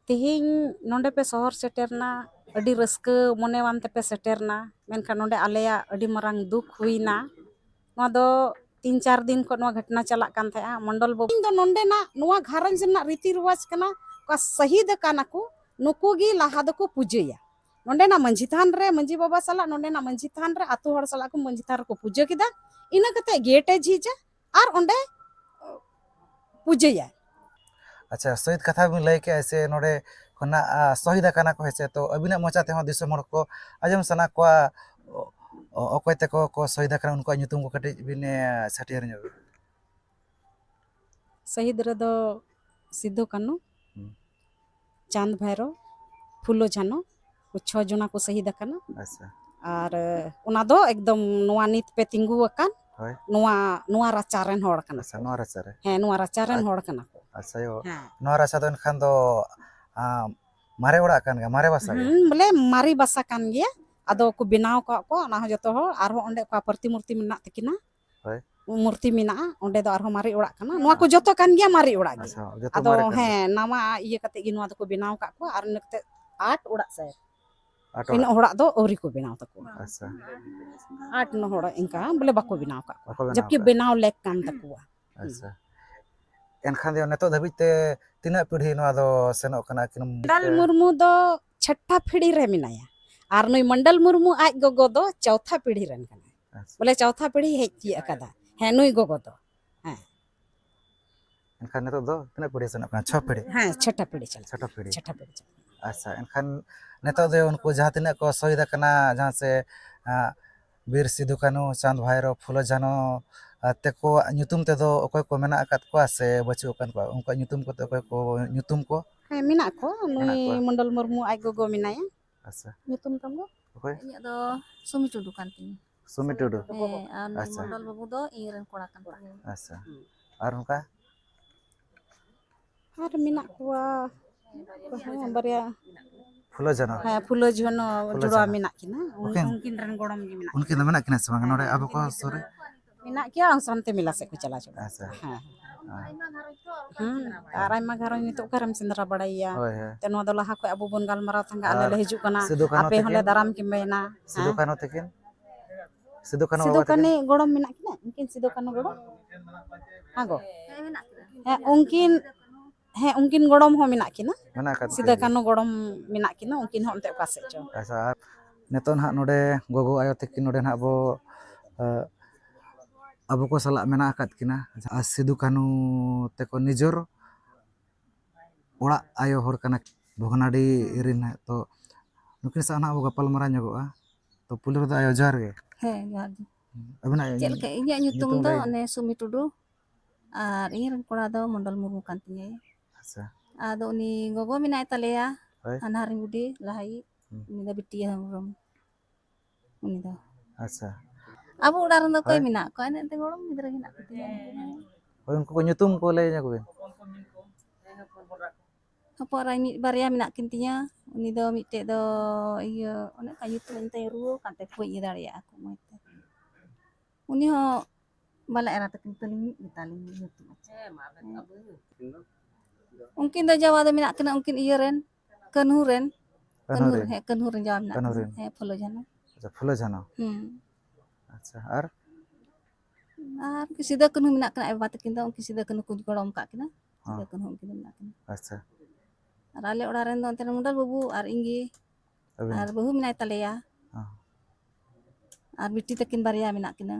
ᱛᱮᱦᱮᱧ ᱱᱚᱰᱮ ᱯᱮ ᱥᱚᱦᱚᱨ ᱥᱮᱴᱮᱨᱱᱟ, ᱟᱹᱰᱤ ᱨᱟᱹᱥᱠᱟᱹ ᱢᱚᱱᱮᱣᱟᱱ ᱛᱮᱯᱮ ᱥᱮᱴᱮᱨᱱᱟ, ᱢᱮᱱᱠᱷᱟᱱ ᱱᱚᱰᱮ ᱟᱞᱮᱭᱟᱜ ᱟᱹᱰᱤ ᱢᱟᱨᱟᱝ ᱫᱩᱠ ᱦᱩᱭᱱᱟ᱾ ᱱᱚᱣᱟ ᱫᱚ ᱛᱤᱱ ᱪᱟᱨ ᱫᱤᱱ ᱠᱷᱚᱱ ᱱᱚᱣᱟ ᱜᱷᱚᱴᱱᱟ ᱪᱟᱞᱟᱜ ᱠᱟᱱ ᱛᱟᱦᱮᱸᱜᱼᱟ᱾ ᱢᱚᱱᱰᱚᱞ ᱵᱟᱹᱵᱩ, ᱤᱧ ᱫᱚ ᱱᱚᱰᱮᱱᱟᱜ ᱱᱚᱣᱟ ᱜᱷᱟᱨᱚᱸᱡᱽ ᱨᱮᱱᱟᱜ ᱨᱤᱛᱤ ᱨᱮᱣᱟᱡᱽ ᱠᱟᱱᱟ, ᱚᱠᱟ ᱥᱟᱹᱦᱤᱫ ᱟᱠᱟᱱᱟ ᱠᱚ, ᱱᱩᱠᱩ ᱜᱮ ᱞᱟᱦᱟ ᱫᱚᱠᱚ ᱯᱩᱡᱟᱹᱭᱟ᱾ ᱱᱚᱰᱮᱱᱟᱜ ᱢᱟᱹᱡᱷᱤ ᱛᱷᱟᱱ ᱨᱮ, ᱢᱟᱹᱡᱷᱤ ᱵᱟᱵᱟ ᱥᱟᱞᱟᱜ ᱱᱚᱰᱮᱱᱟᱜ ᱢᱟᱹᱡᱷᱤ ᱛᱷᱟᱱ ᱨᱮ, ᱟᱛᱳ ᱦᱚᱲ ᱥᱟᱞᱟᱜ ᱠᱚ ᱢᱟᱹᱡᱷᱤ ᱛᱷᱟᱱ ᱨᱮᱠᱚ ᱯᱩᱡᱟᱹ ᱠᱮᱫᱟ᱾ ᱤᱱᱟᱹ ᱠᱟᱛᱮ ᱜᱮᱴ ᱮ ᱡᱷᱤᱡᱟ ᱟᱨ ᱚᱸᱰᱮ ᱯᱩᱡᱟᱹᱭᱟ᱾ ᱟᱪᱪᱷᱟ, ᱥᱚᱦᱤᱫ ᱠᱟᱛᱷᱟ ᱵᱤᱱ ᱞᱟᱹᱭ ᱠᱮᱜᱼᱟ, ᱥᱮ ᱱᱚᱰᱮ ᱠᱷᱚᱱᱟᱜ, ᱟ, ᱥᱚᱦᱤᱫ ᱟᱠᱟᱱᱟ ᱠᱚ, ᱦᱮᱸ ᱥᱮ? ᱛᱚ, ᱟᱹᱵᱤᱱᱟᱜ ᱢᱚᱪᱟ ᱛᱮᱦᱚᱸ ᱫᱤᱥᱚᱢ ᱦᱚᱲ ᱠᱚ ᱟᱸᱡᱚᱢ ᱥᱟᱱᱟ ᱠᱚᱣᱟ, ᱚ-, ᱚ-, ᱚᱠᱚᱭ ᱛᱟᱠᱚ ᱠᱚ ᱥᱚᱦᱤᱫ ᱟᱠᱟᱱᱟ, ᱩᱱᱠᱩᱣᱟᱜ ᱧᱩᱛᱩᱢ ᱠᱚ ᱠᱟᱹᱴᱤᱡ ᱵᱤᱱ, ᱮ, ᱪᱷᱟᱹᱴᱭᱟᱹᱨ ᱧᱚᱜ᱾ ᱥᱚᱦᱤᱫ ᱨᱮᱫᱚ ᱥᱤᱫᱩ ᱠᱟᱹᱱᱩ, ᱦᱩᱸ᱾ ᱪᱟᱸᱫᱽ ᱵᱷᱟᱭᱨᱳ, ᱯᱷᱩᱞᱳ ᱡᱷᱟᱱᱳ, ᱪᱷᱚ ᱡᱚᱱᱟ ᱠᱚ ᱥᱚᱦᱤᱫ ᱟᱠᱟᱱᱟ᱾ ᱟᱪᱪᱷᱟ᱾ ᱟᱨ, ᱮ, ᱚᱱᱟ ᱫᱚ ᱮᱠᱫᱚᱢ ᱱᱚᱣᱟ ᱱᱤᱛ ᱯᱮ ᱛᱤᱸᱜᱩ ᱟᱠᱟᱱ, ᱦᱳᱭ᱾ ᱱᱚᱣᱟ, ᱱᱚᱣᱟ ᱨᱟᱪᱟ ᱨᱮᱱ ᱦᱚᱲ ᱠᱟᱱᱟ ᱟᱪᱪᱷᱟ, ᱠᱚ᱾ ᱱᱚᱣᱟ ᱨᱟᱪᱟ ᱨᱮ᱾ ᱦᱮᱸ, ᱱᱚᱣᱟ ᱨᱟᱪᱟ ᱨᱮᱱ ᱟᱪ-, ᱦᱚᱲ ᱠᱟᱱᱟ ᱠᱚ᱾ ᱟᱪᱪᱷᱟ, ᱭᱳ, ᱦᱮᱸ᱾ ᱱᱚᱣᱟ ᱨᱟᱪᱟ ᱫᱚ ᱮᱱᱠᱷᱟᱱ ᱫᱚ, ᱟ, ᱢᱟᱨᱮ ᱚᱲᱟᱜ ᱠᱟᱱ ᱜᱮᱭᱟ, ᱢᱟᱨᱮ ᱵᱟᱥᱟ ᱜᱮ? ᱦᱩᱸ, ᱵᱚᱞᱮ ᱢᱟᱨᱮ ᱵᱟᱥᱟ ᱠᱟᱱ ᱜᱮᱭᱟ᱾ ᱟᱫᱚ ᱠᱚ ᱵᱮᱱᱟᱣ ᱟᱠᱟᱫ ᱠᱚᱣᱟ ᱚᱱᱟ ᱦᱚᱸ ᱡᱚᱛᱚ ᱦᱚᱲ, ᱟᱨᱦᱚᱸ ᱚᱸᱰᱮ ᱚᱠᱟ ᱯᱨᱚᱛᱤᱢᱩᱨᱛᱤ ᱢᱮᱱᱟᱜ ᱛᱟᱹᱠᱤᱱᱟ, ᱦᱳᱭ᱾ ᱢᱩᱨᱛᱤ ᱢᱮᱱᱟᱜᱼᱟ, ᱚᱸᱰᱮ ᱫᱚ ᱟᱨᱦᱚᱸ ᱢᱟᱨᱮ ᱚᱲᱟᱜ ᱠᱟᱱᱟ᱾ ᱱᱚᱣᱟ ᱠᱚ ᱡᱚᱛᱚ ᱠᱟᱱ ᱜᱮᱭᱟ ᱢᱟᱨᱮ ᱚᱲᱟᱜ ᱜᱮ᱾ ᱟᱪᱪᱷᱟ, ᱡᱚᱛᱚ ᱟᱫᱚ ᱢᱟᱨᱮ ᱠᱟᱱ ᱜᱮᱭᱟ᱾ ᱦᱮᱸ, ᱱᱟᱣᱟ ᱤᱭᱟᱹ ᱠᱟᱛᱮ ᱜᱮ ᱱᱚᱣᱟ ᱫᱚᱠᱚ ᱵᱮᱱᱟᱣ ᱟᱠᱟᱫ ᱠᱚᱣᱟ, ᱟᱨ ᱤᱱᱟᱹ ᱠᱟᱛᱮ ᱟᱴ ᱚᱲᱟᱜ ᱥᱟᱭ᱾ ᱟᱴ ᱛᱤᱱᱟᱹᱜ ᱦᱚᱲᱟᱜ᱾ ᱦᱚᱲᱟᱜ ᱫᱚ ᱟᱹᱣᱨᱤ ᱠᱚ ᱵᱮᱱᱟᱣ ᱛᱟᱠᱚᱣᱟ᱾ ᱟᱪᱪᱷᱟ᱾ ᱟᱴ ᱱᱚ ᱦᱚᱲ ᱤᱱᱠᱟ ᱵᱚᱞᱮ ᱵᱟᱠᱚ ᱵᱮᱱᱟᱣ ᱟᱠᱟᱫ ᱠᱚᱣᱟ, ᱵᱟᱠᱚ ᱵᱮᱱᱟᱣ ᱡᱚᱵᱠᱤ ᱟᱠᱟᱫ᱾ ᱵᱮᱱᱟᱣ ᱞᱮᱠ ᱠᱟᱱ ᱛᱟᱠᱚᱣᱟ᱾ ᱟᱪᱪᱷᱟ᱾ ᱮᱱᱠᱷᱟᱱ ᱫᱚ ᱱᱤᱛᱚᱜ ᱫᱷᱟᱹᱵᱤᱡ ᱛᱮ ᱛᱤᱱᱟᱹᱜ ᱯᱤᱲᱦᱤ ᱱᱚᱣᱟ ᱫᱚ ᱥᱮᱱᱚᱜ ᱠᱟᱱᱟ ᱟᱹᱠᱤᱱ ᱢᱚᱱᱰᱚᱞ ᱛᱮ? ᱢᱩᱨᱢᱩ ᱫᱚ ᱪᱷᱚᱴᱟ ᱯᱤᱲᱦᱤ ᱨᱮ ᱢᱮᱱᱟᱭᱟ, ᱟᱨ ᱱᱩᱭ ᱢᱚᱱᱰᱚᱞ ᱢᱩᱨᱢᱩ ᱟᱡ ᱜᱚᱜᱚ ᱫᱚ ᱪᱚᱣᱛᱷᱟ ᱯᱤᱲᱦᱤ ᱨᱮᱱ ᱠᱟᱱᱟᱭ᱾ ᱟᱪᱪᱷᱟ᱾ ᱵᱚᱞᱮ ᱪᱚᱣᱛᱷᱟ ᱯᱤᱲᱦᱤ ᱦᱮᱡ ᱛᱤᱭᱟᱹᱜ ᱟᱠᱟᱫᱟ᱾ ᱦᱮᱸ, ᱱᱩᱭ ᱜᱚᱜᱚ ᱫᱚ᱾ ᱦᱮᱸ᱾ ᱮᱱᱠᱷᱟᱱ ᱱᱤᱛᱚᱜ ᱫᱚ ᱛᱤᱱᱟᱹᱜ ᱯᱤᱲᱦᱤ ᱥᱮᱱᱚᱜ ᱠᱟᱱᱟ? ᱪᱷᱚ ᱯᱤᱲᱦᱤ? ᱦᱮᱸ, ᱪᱷᱚᱴᱟ ᱯᱤᱲᱦᱤ ᱪᱟᱞᱟᱜ ᱪᱷᱚᱴᱟ ᱠᱟᱱᱟ᱾ ᱯᱤᱲᱦᱤ᱾ ᱪᱷᱚᱴᱟ ᱯᱤᱲᱦᱤ ᱪᱟᱞᱟᱜ ᱠᱟᱱᱟ᱾ ᱟᱪᱪᱷᱟ, ᱮᱱᱠᱷᱟᱱ ᱱᱤᱛᱚᱜ ᱫᱚ ᱩᱱᱠᱩ ᱡᱟᱦᱟᱸ ᱛᱤᱱᱟᱹᱜ ᱠᱚ ᱥᱚᱦᱤᱫ ᱟᱠᱟᱱᱟ, ᱡᱟᱦᱟᱸ ᱥᱮ, ᱟᱸ, ᱵᱤᱨ ᱥᱤᱫᱩ ᱠᱟᱹᱱᱦᱩ, ᱪᱟᱸᱫᱽ ᱵᱷᱟᱭᱨᱳ, ᱯᱷᱩᱞᱳ ᱡᱷᱟᱱᱳ, ᱟᱨ ᱛᱮᱠᱚᱣᱟᱜ ᱧᱩᱛᱩᱢ ᱛᱮᱫᱚ ᱚᱠᱚᱭ ᱠᱚ ᱢᱮᱱᱟᱜ ᱟᱠᱟᱫ ᱠᱚᱣᱟ ᱥᱮ ᱵᱟᱹᱪᱩᱜ ᱟᱠᱟᱫ ᱠᱚᱣᱟ? ᱩᱱᱠᱩᱣᱟᱜ ᱧᱩᱛᱩᱢ ᱠᱚᱛᱮ ᱚᱠᱚᱭ ᱠᱚ ᱧᱩᱛᱩᱢ ᱠᱚ? ᱦᱮᱸ, ᱢᱮᱱᱟᱜ ᱠᱚᱣᱟ᱾ ᱱᱩᱭ ᱢᱮᱱᱟᱜ ᱠᱚᱣᱟ᱾ ᱢᱚᱱᱰᱚᱞ ᱢᱩᱨᱢᱩ ᱟᱡ ᱜᱚᱜᱚ ᱢᱮᱱᱟᱭᱟ᱾ ᱟᱪᱪᱷᱟ᱾ ᱧᱩᱛᱩᱢ ᱛᱟᱢ ᱫᱚ? ᱚᱠᱚᱭ? ᱤᱧᱟᱹᱜ ᱫᱚ ᱥᱩᱢᱤ ᱴᱩᱰᱩ ᱠᱟᱱ ᱛᱤᱧᱟ᱾ ᱥᱩᱢᱤ ᱴᱩᱰᱩ? ᱦᱮᱸ, ᱟᱨ ᱱᱩᱭ ᱟᱪᱪᱷᱟ᱾ ᱢᱚᱱᱰᱚᱞ ᱵᱟᱹᱵᱩ ᱫᱚ ᱤᱧ ᱨᱮᱱ ᱠᱚᱲᱟ ᱠᱟᱱ ᱛᱤᱧᱟᱹ᱾ ᱟᱪᱪᱷᱟ᱾ ᱟᱨ ᱚᱱᱠᱟ? ᱟᱨ ᱢᱮᱱᱟᱜ ᱠᱚᱣᱟ, ᱦᱮᱸ, ᱵᱟᱨᱭᱟ᱾ ᱯᱷᱩᱞᱳ ᱡᱷᱟᱱᱳ? ᱦᱮᱸ, ᱯᱷᱩᱞᱳ ᱡᱷᱟᱱᱳ ᱯᱷᱩᱞᱳ ᱡᱚᱲᱟᱣ ᱡᱷᱟᱱᱳ᱾ ᱢᱮᱱᱟᱜ ᱠᱤᱱᱟ᱾ ᱩᱱ-, ᱩᱱᱠᱤᱱ? ᱩᱱᱠᱤᱱ ᱨᱮᱱ ᱜᱚᱲᱚᱢ ᱜᱮ ᱢᱮᱱᱟᱜ ᱩᱱᱠᱤᱱ ᱫᱚ ᱠᱤᱱᱟ᱾ ᱢᱮᱱᱟᱜ ᱠᱤᱱᱟ ᱥᱮ ᱵᱟᱝ ᱱᱚᱰᱮ ᱦᱮᱸ, ᱟᱵᱚ ᱠᱚ ᱩᱱᱠᱤᱱ ᱥᱩᱨ ᱨᱮ? ᱢᱮᱱᱟᱜ ᱠᱤᱱᱟ, ᱥᱟᱱᱛᱤ ᱢᱮᱞᱟ ᱥᱮᱫ ᱠᱚ ᱪᱟᱞᱟᱣ ᱪᱟᱵᱟᱜᱼᱟ᱾ ᱟᱪᱪᱷᱟ᱾ ᱦᱮᱸ᱾ ᱦᱮᱸ᱾ ᱦᱩᱸ, ᱟᱨ ᱟᱭᱢᱟ ᱜᱷᱟᱨᱚᱸᱡᱽ ᱱᱤᱛᱚᱜ ᱚᱠᱟᱨᱮᱢ ᱥᱮᱸᱫᱽᱨᱟ ᱵᱟᱲᱟᱭᱮᱭᱟ? ᱦᱳᱭ, ᱦᱳᱭ᱾ ᱛᱮ ᱱᱚᱣᱟ ᱫᱚ ᱞᱟᱦᱟ ᱠᱷᱚᱡ ᱟᱵᱚ ᱵᱚᱱ ᱜᱟᱞᱢᱟᱨᱟᱣ ᱛᱟᱦᱮᱸᱱ ᱠᱷᱟᱱ, ᱟᱞᱮ ᱟᱨ ᱞᱮ ᱦᱤᱡᱩᱜ ᱠᱟᱱᱟ, ᱥᱤᱫᱩ ᱠᱟᱹᱱᱦᱩ ᱟᱯᱮ ᱦᱚᱸᱞᱮ ᱛᱟᱹᱠᱤᱱ? ᱫᱟᱨᱟᱢ ᱠᱤᱱ ᱢᱮᱱᱟ᱾ ᱥᱤᱫᱩ ᱦᱮᱸ? ᱠᱟᱹᱱᱦᱩ ᱛᱟᱹᱠᱤᱱ? ᱥᱤᱫᱩ ᱠᱟᱹᱱᱦᱩ ᱥᱤᱫᱩ ᱵᱟᱵᱟ ᱠᱟᱹᱱᱦᱩ ᱛᱟᱹᱠᱤᱱ? ᱜᱚᱲᱚᱢ ᱢᱮᱱᱟᱜ ᱠᱤᱱᱟ? ᱩᱱᱠᱤᱱ ᱥᱤᱫᱩ ᱠᱟᱹᱱᱦᱩ ᱜᱚᱲᱚᱢ? ᱦᱮᱸ ᱜᱚ᱾ ᱦᱮᱸ, ᱩᱱᱠᱤᱱ, ᱦᱮᱸ, ᱩᱱᱠᱤᱱ ᱜᱚᱲᱚᱢ ᱦᱚᱸ ᱢᱮᱱᱟᱜ ᱠᱤᱱᱟ᱾ ᱢᱮᱱᱟᱜ ᱟᱠᱟᱫ ᱥᱤᱫᱩ ᱠᱤᱱ ᱜᱮᱭᱟ᱾ ᱠᱟᱹᱱᱦᱩ ᱜᱚᱲᱚᱢ ᱢᱮᱱᱟᱜ ᱠᱤᱱᱟ, ᱩᱱᱠᱤᱱ ᱦᱚᱸ ᱚᱱᱛᱮ ᱚᱠᱟ ᱥᱮᱫ ᱪᱚ᱾ ᱟᱪᱪᱷᱟ, ᱟᱨ ᱱᱤᱛᱚᱜ ᱱᱟᱦᱟᱜ ᱱᱚᱰᱮ ᱜᱚᱜᱚ ᱟᱭᱳ ᱛᱟᱹᱠᱤᱱ ᱱᱚᱰᱮ ᱱᱟᱦᱟᱜ ᱵᱚ, ᱮ, ᱟᱵᱚ ᱠᱚ ᱥᱟᱞᱟᱜ ᱢᱮᱱᱟᱜ ᱟᱠᱟᱫ ᱠᱤᱱᱟ᱾ ᱟᱨ ᱥᱤᱫᱩ ᱠᱟᱹᱱᱦᱩ ᱛᱮᱠᱚ ᱱᱤᱡᱚᱨ ᱚᱲᱟᱜ ᱟᱭᱳ ᱦᱚᱲ ᱠᱟᱱᱟ ᱠᱤᱱ, ᱵᱷᱚᱜᱽᱱᱟᱰᱤ ᱦᱩᱸ᱾ ᱨᱮᱱ ᱦᱟᱸᱜ᱾ ᱛᱚ ᱱᱩᱠᱤᱱ ᱥᱟᱶ ᱱᱟᱦᱟᱜ ᱵᱚ ᱜᱟᱯᱟᱞ ᱢᱟᱨᱟᱣ ᱧᱚᱜᱚᱜᱼᱟ᱾ ᱛᱚ ᱯᱩᱭᱞᱩ ᱨᱮᱫᱚ ᱟᱭᱳ ᱡᱚᱦᱟᱨ ᱜᱮ᱾ ᱦᱮᱸ, ᱡᱚᱦᱟᱨ ᱜᱮ᱾ ᱟᱵᱤᱱᱟᱜ ᱪᱮᱫ ᱞᱮᱠᱟ? ᱤᱧᱟᱹᱜ ᱧᱩᱛᱩᱢ ᱧᱩᱛᱩᱢ ᱫᱚ ᱞᱟᱹᱭ ᱵᱤᱱ᱾ ᱚᱱᱮ ᱥᱩᱢᱤ ᱴᱩᱰᱩ, ᱟᱨ ᱤᱧ ᱨᱮᱱ ᱠᱚᱲᱟ ᱫᱚ ᱢᱚᱱᱰᱚᱞ ᱢᱩᱨᱢᱩ ᱠᱟᱱ ᱛᱤᱧᱟᱹᱭ᱾ ᱟᱪᱪᱷᱟ᱾ ᱟᱫᱚ ᱩᱱᱤ ᱜᱚᱜᱚ ᱢᱮᱱᱟᱭ ᱛᱟᱞᱮᱭᱟ, ᱦᱳᱭ᱾ ᱦᱟᱱᱦᱟᱨᱤᱧ ᱵᱩᱰᱷᱤ ᱞᱟᱦᱟᱭᱤᱡ, ᱦᱩᱸ᱾ ᱩᱱᱤ ᱫᱚ ᱵᱤᱴᱤᱭᱟᱹ ᱦᱮᱢᱵᱨᱚᱢ᱾ ᱩᱱᱤ ᱫᱚ᱾ ᱟᱪᱪᱷᱟ᱾ ᱟᱵᱚ ᱚᱲᱟᱜ ᱨᱮᱱ ᱫᱚ ᱚᱠᱚᱭ ᱦᱳᱭ᱾ ᱢᱮᱱᱟᱜ ᱠᱚᱣᱟ? ᱮᱱᱮᱡ ᱛᱮ ᱜᱚᱲᱚᱢ ᱜᱤᱫᱽᱨᱟᱹ ᱜᱮ ᱦᱮᱱᱟᱜ ᱠᱚᱛᱤᱧᱟ᱾ ᱦᱳᱭ, ᱩᱱᱠᱩ ᱠᱚ ᱧᱩᱛᱩᱢ ᱠᱚ ᱞᱟᱹᱭ ᱧᱚᱜ ᱵᱤᱱ᱾ ᱦᱚᱯᱚᱱ ᱮᱨᱟ ᱢᱤᱫ ᱵᱟᱨᱭᱟ ᱢᱮᱱᱟᱜ ᱠᱤᱱ ᱛᱤᱧᱟ᱾ ᱩᱱᱤ ᱫᱚ ᱢᱤᱫᱴᱮᱡ ᱫᱚ ᱤᱭᱟᱹ, ᱚᱱᱮ ᱚᱱᱠᱟ ᱧᱩᱛᱩᱢ ᱮᱱᱛᱮ ᱨᱩᱣᱟᱹ ᱠᱟᱱᱛᱮ ᱵᱟᱹᱧ ᱤᱭᱟᱹ ᱫᱟᱲᱮᱭᱟᱜᱼᱟ ᱠᱚ ᱢᱚᱡᱽ ᱛᱮ᱾ ᱩᱱᱤ ᱦᱚᱸ ᱵᱟᱞᱟ ᱮᱨᱟ ᱛᱟᱹᱠᱤᱱ ᱛᱟᱹᱞᱤᱧ ᱢᱤᱫ ᱜᱮᱛᱟᱞᱤᱧ ᱧᱩᱛᱩᱢ᱾ ᱦᱮᱸ᱾ ᱩᱱᱠᱤᱱ ᱫᱚ ᱡᱟᱶᱟ ᱫᱚ ᱢᱮᱱᱟᱜ ᱠᱤᱱᱟ ᱩᱱᱠᱤᱱ ᱤᱭᱟᱹ ᱨᱮᱱ, ᱠᱟᱹᱱᱦᱩ ᱨᱮᱱ᱾ ᱠᱟᱹᱱᱦᱩ ᱨᱮᱱ? ᱦᱮᱸ, ᱠᱟᱹᱱᱦᱩ ᱨᱮᱱ ᱡᱟᱶᱟᱭ ᱢᱮᱱᱟᱜ ᱠᱟᱹᱱᱦᱩ ᱠᱤᱱᱟ᱾ ᱨᱮᱱ? ᱦᱮᱸ, ᱯᱷᱩᱞᱳ ᱡᱷᱟᱱᱚ᱾ ᱟᱪᱪᱷᱟ, ᱯᱷᱩᱞᱳ ᱡᱷᱟᱱᱚ᱾ ᱦᱩᱸ᱾ ᱟᱪᱪᱷᱟ, ᱟᱨ? ᱟᱨ ᱩᱱᱠᱤᱱ ᱥᱤᱫᱟᱹ ᱠᱟᱹᱱᱦᱩ ᱢᱮᱱᱟᱜ ᱠᱤᱱᱟ, ᱟᱡ ᱵᱟᱵᱟ ᱛᱟᱹᱠᱤᱱ ᱫᱚ, ᱩᱱᱠᱤᱱ ᱥᱤᱫᱟᱹ ᱠᱟᱹᱱᱦᱩ ᱠᱚ ᱜᱚᱲᱚᱢ ᱟᱠᱟᱫ ᱠᱤᱱᱟ᱾ ᱦᱚᱸ᱾ ᱥᱤᱫᱟᱹ ᱠᱟᱹᱱᱦᱩ ᱩᱱᱠᱤᱱ ᱫᱚ ᱢᱮᱱᱟᱜ ᱠᱤᱱᱟ᱾ ᱟᱪᱪᱷᱟ᱾ ᱟᱨ ᱟᱞᱮ ᱚᱲᱟᱜ ᱨᱮᱱ ᱫᱚ ᱚᱱᱛᱮ ᱨᱮ ᱢᱩᱰᱟᱞ ᱵᱟᱹᱵᱩ ᱟᱨ ᱤᱧ ᱜᱮ᱾ ᱟᱹᱵᱤᱱ? ᱟᱨ ᱵᱟᱹᱦᱩ ᱢᱮᱱᱟᱭ ᱛᱟᱞᱮᱭᱟ᱾ ᱦᱚᱸ᱾ ᱟᱨ ᱵᱤᱴᱤ ᱛᱟᱹᱠᱤᱱ ᱵᱟᱨᱭᱟ ᱢᱮᱱᱟᱜ ᱠᱤᱱᱟ᱾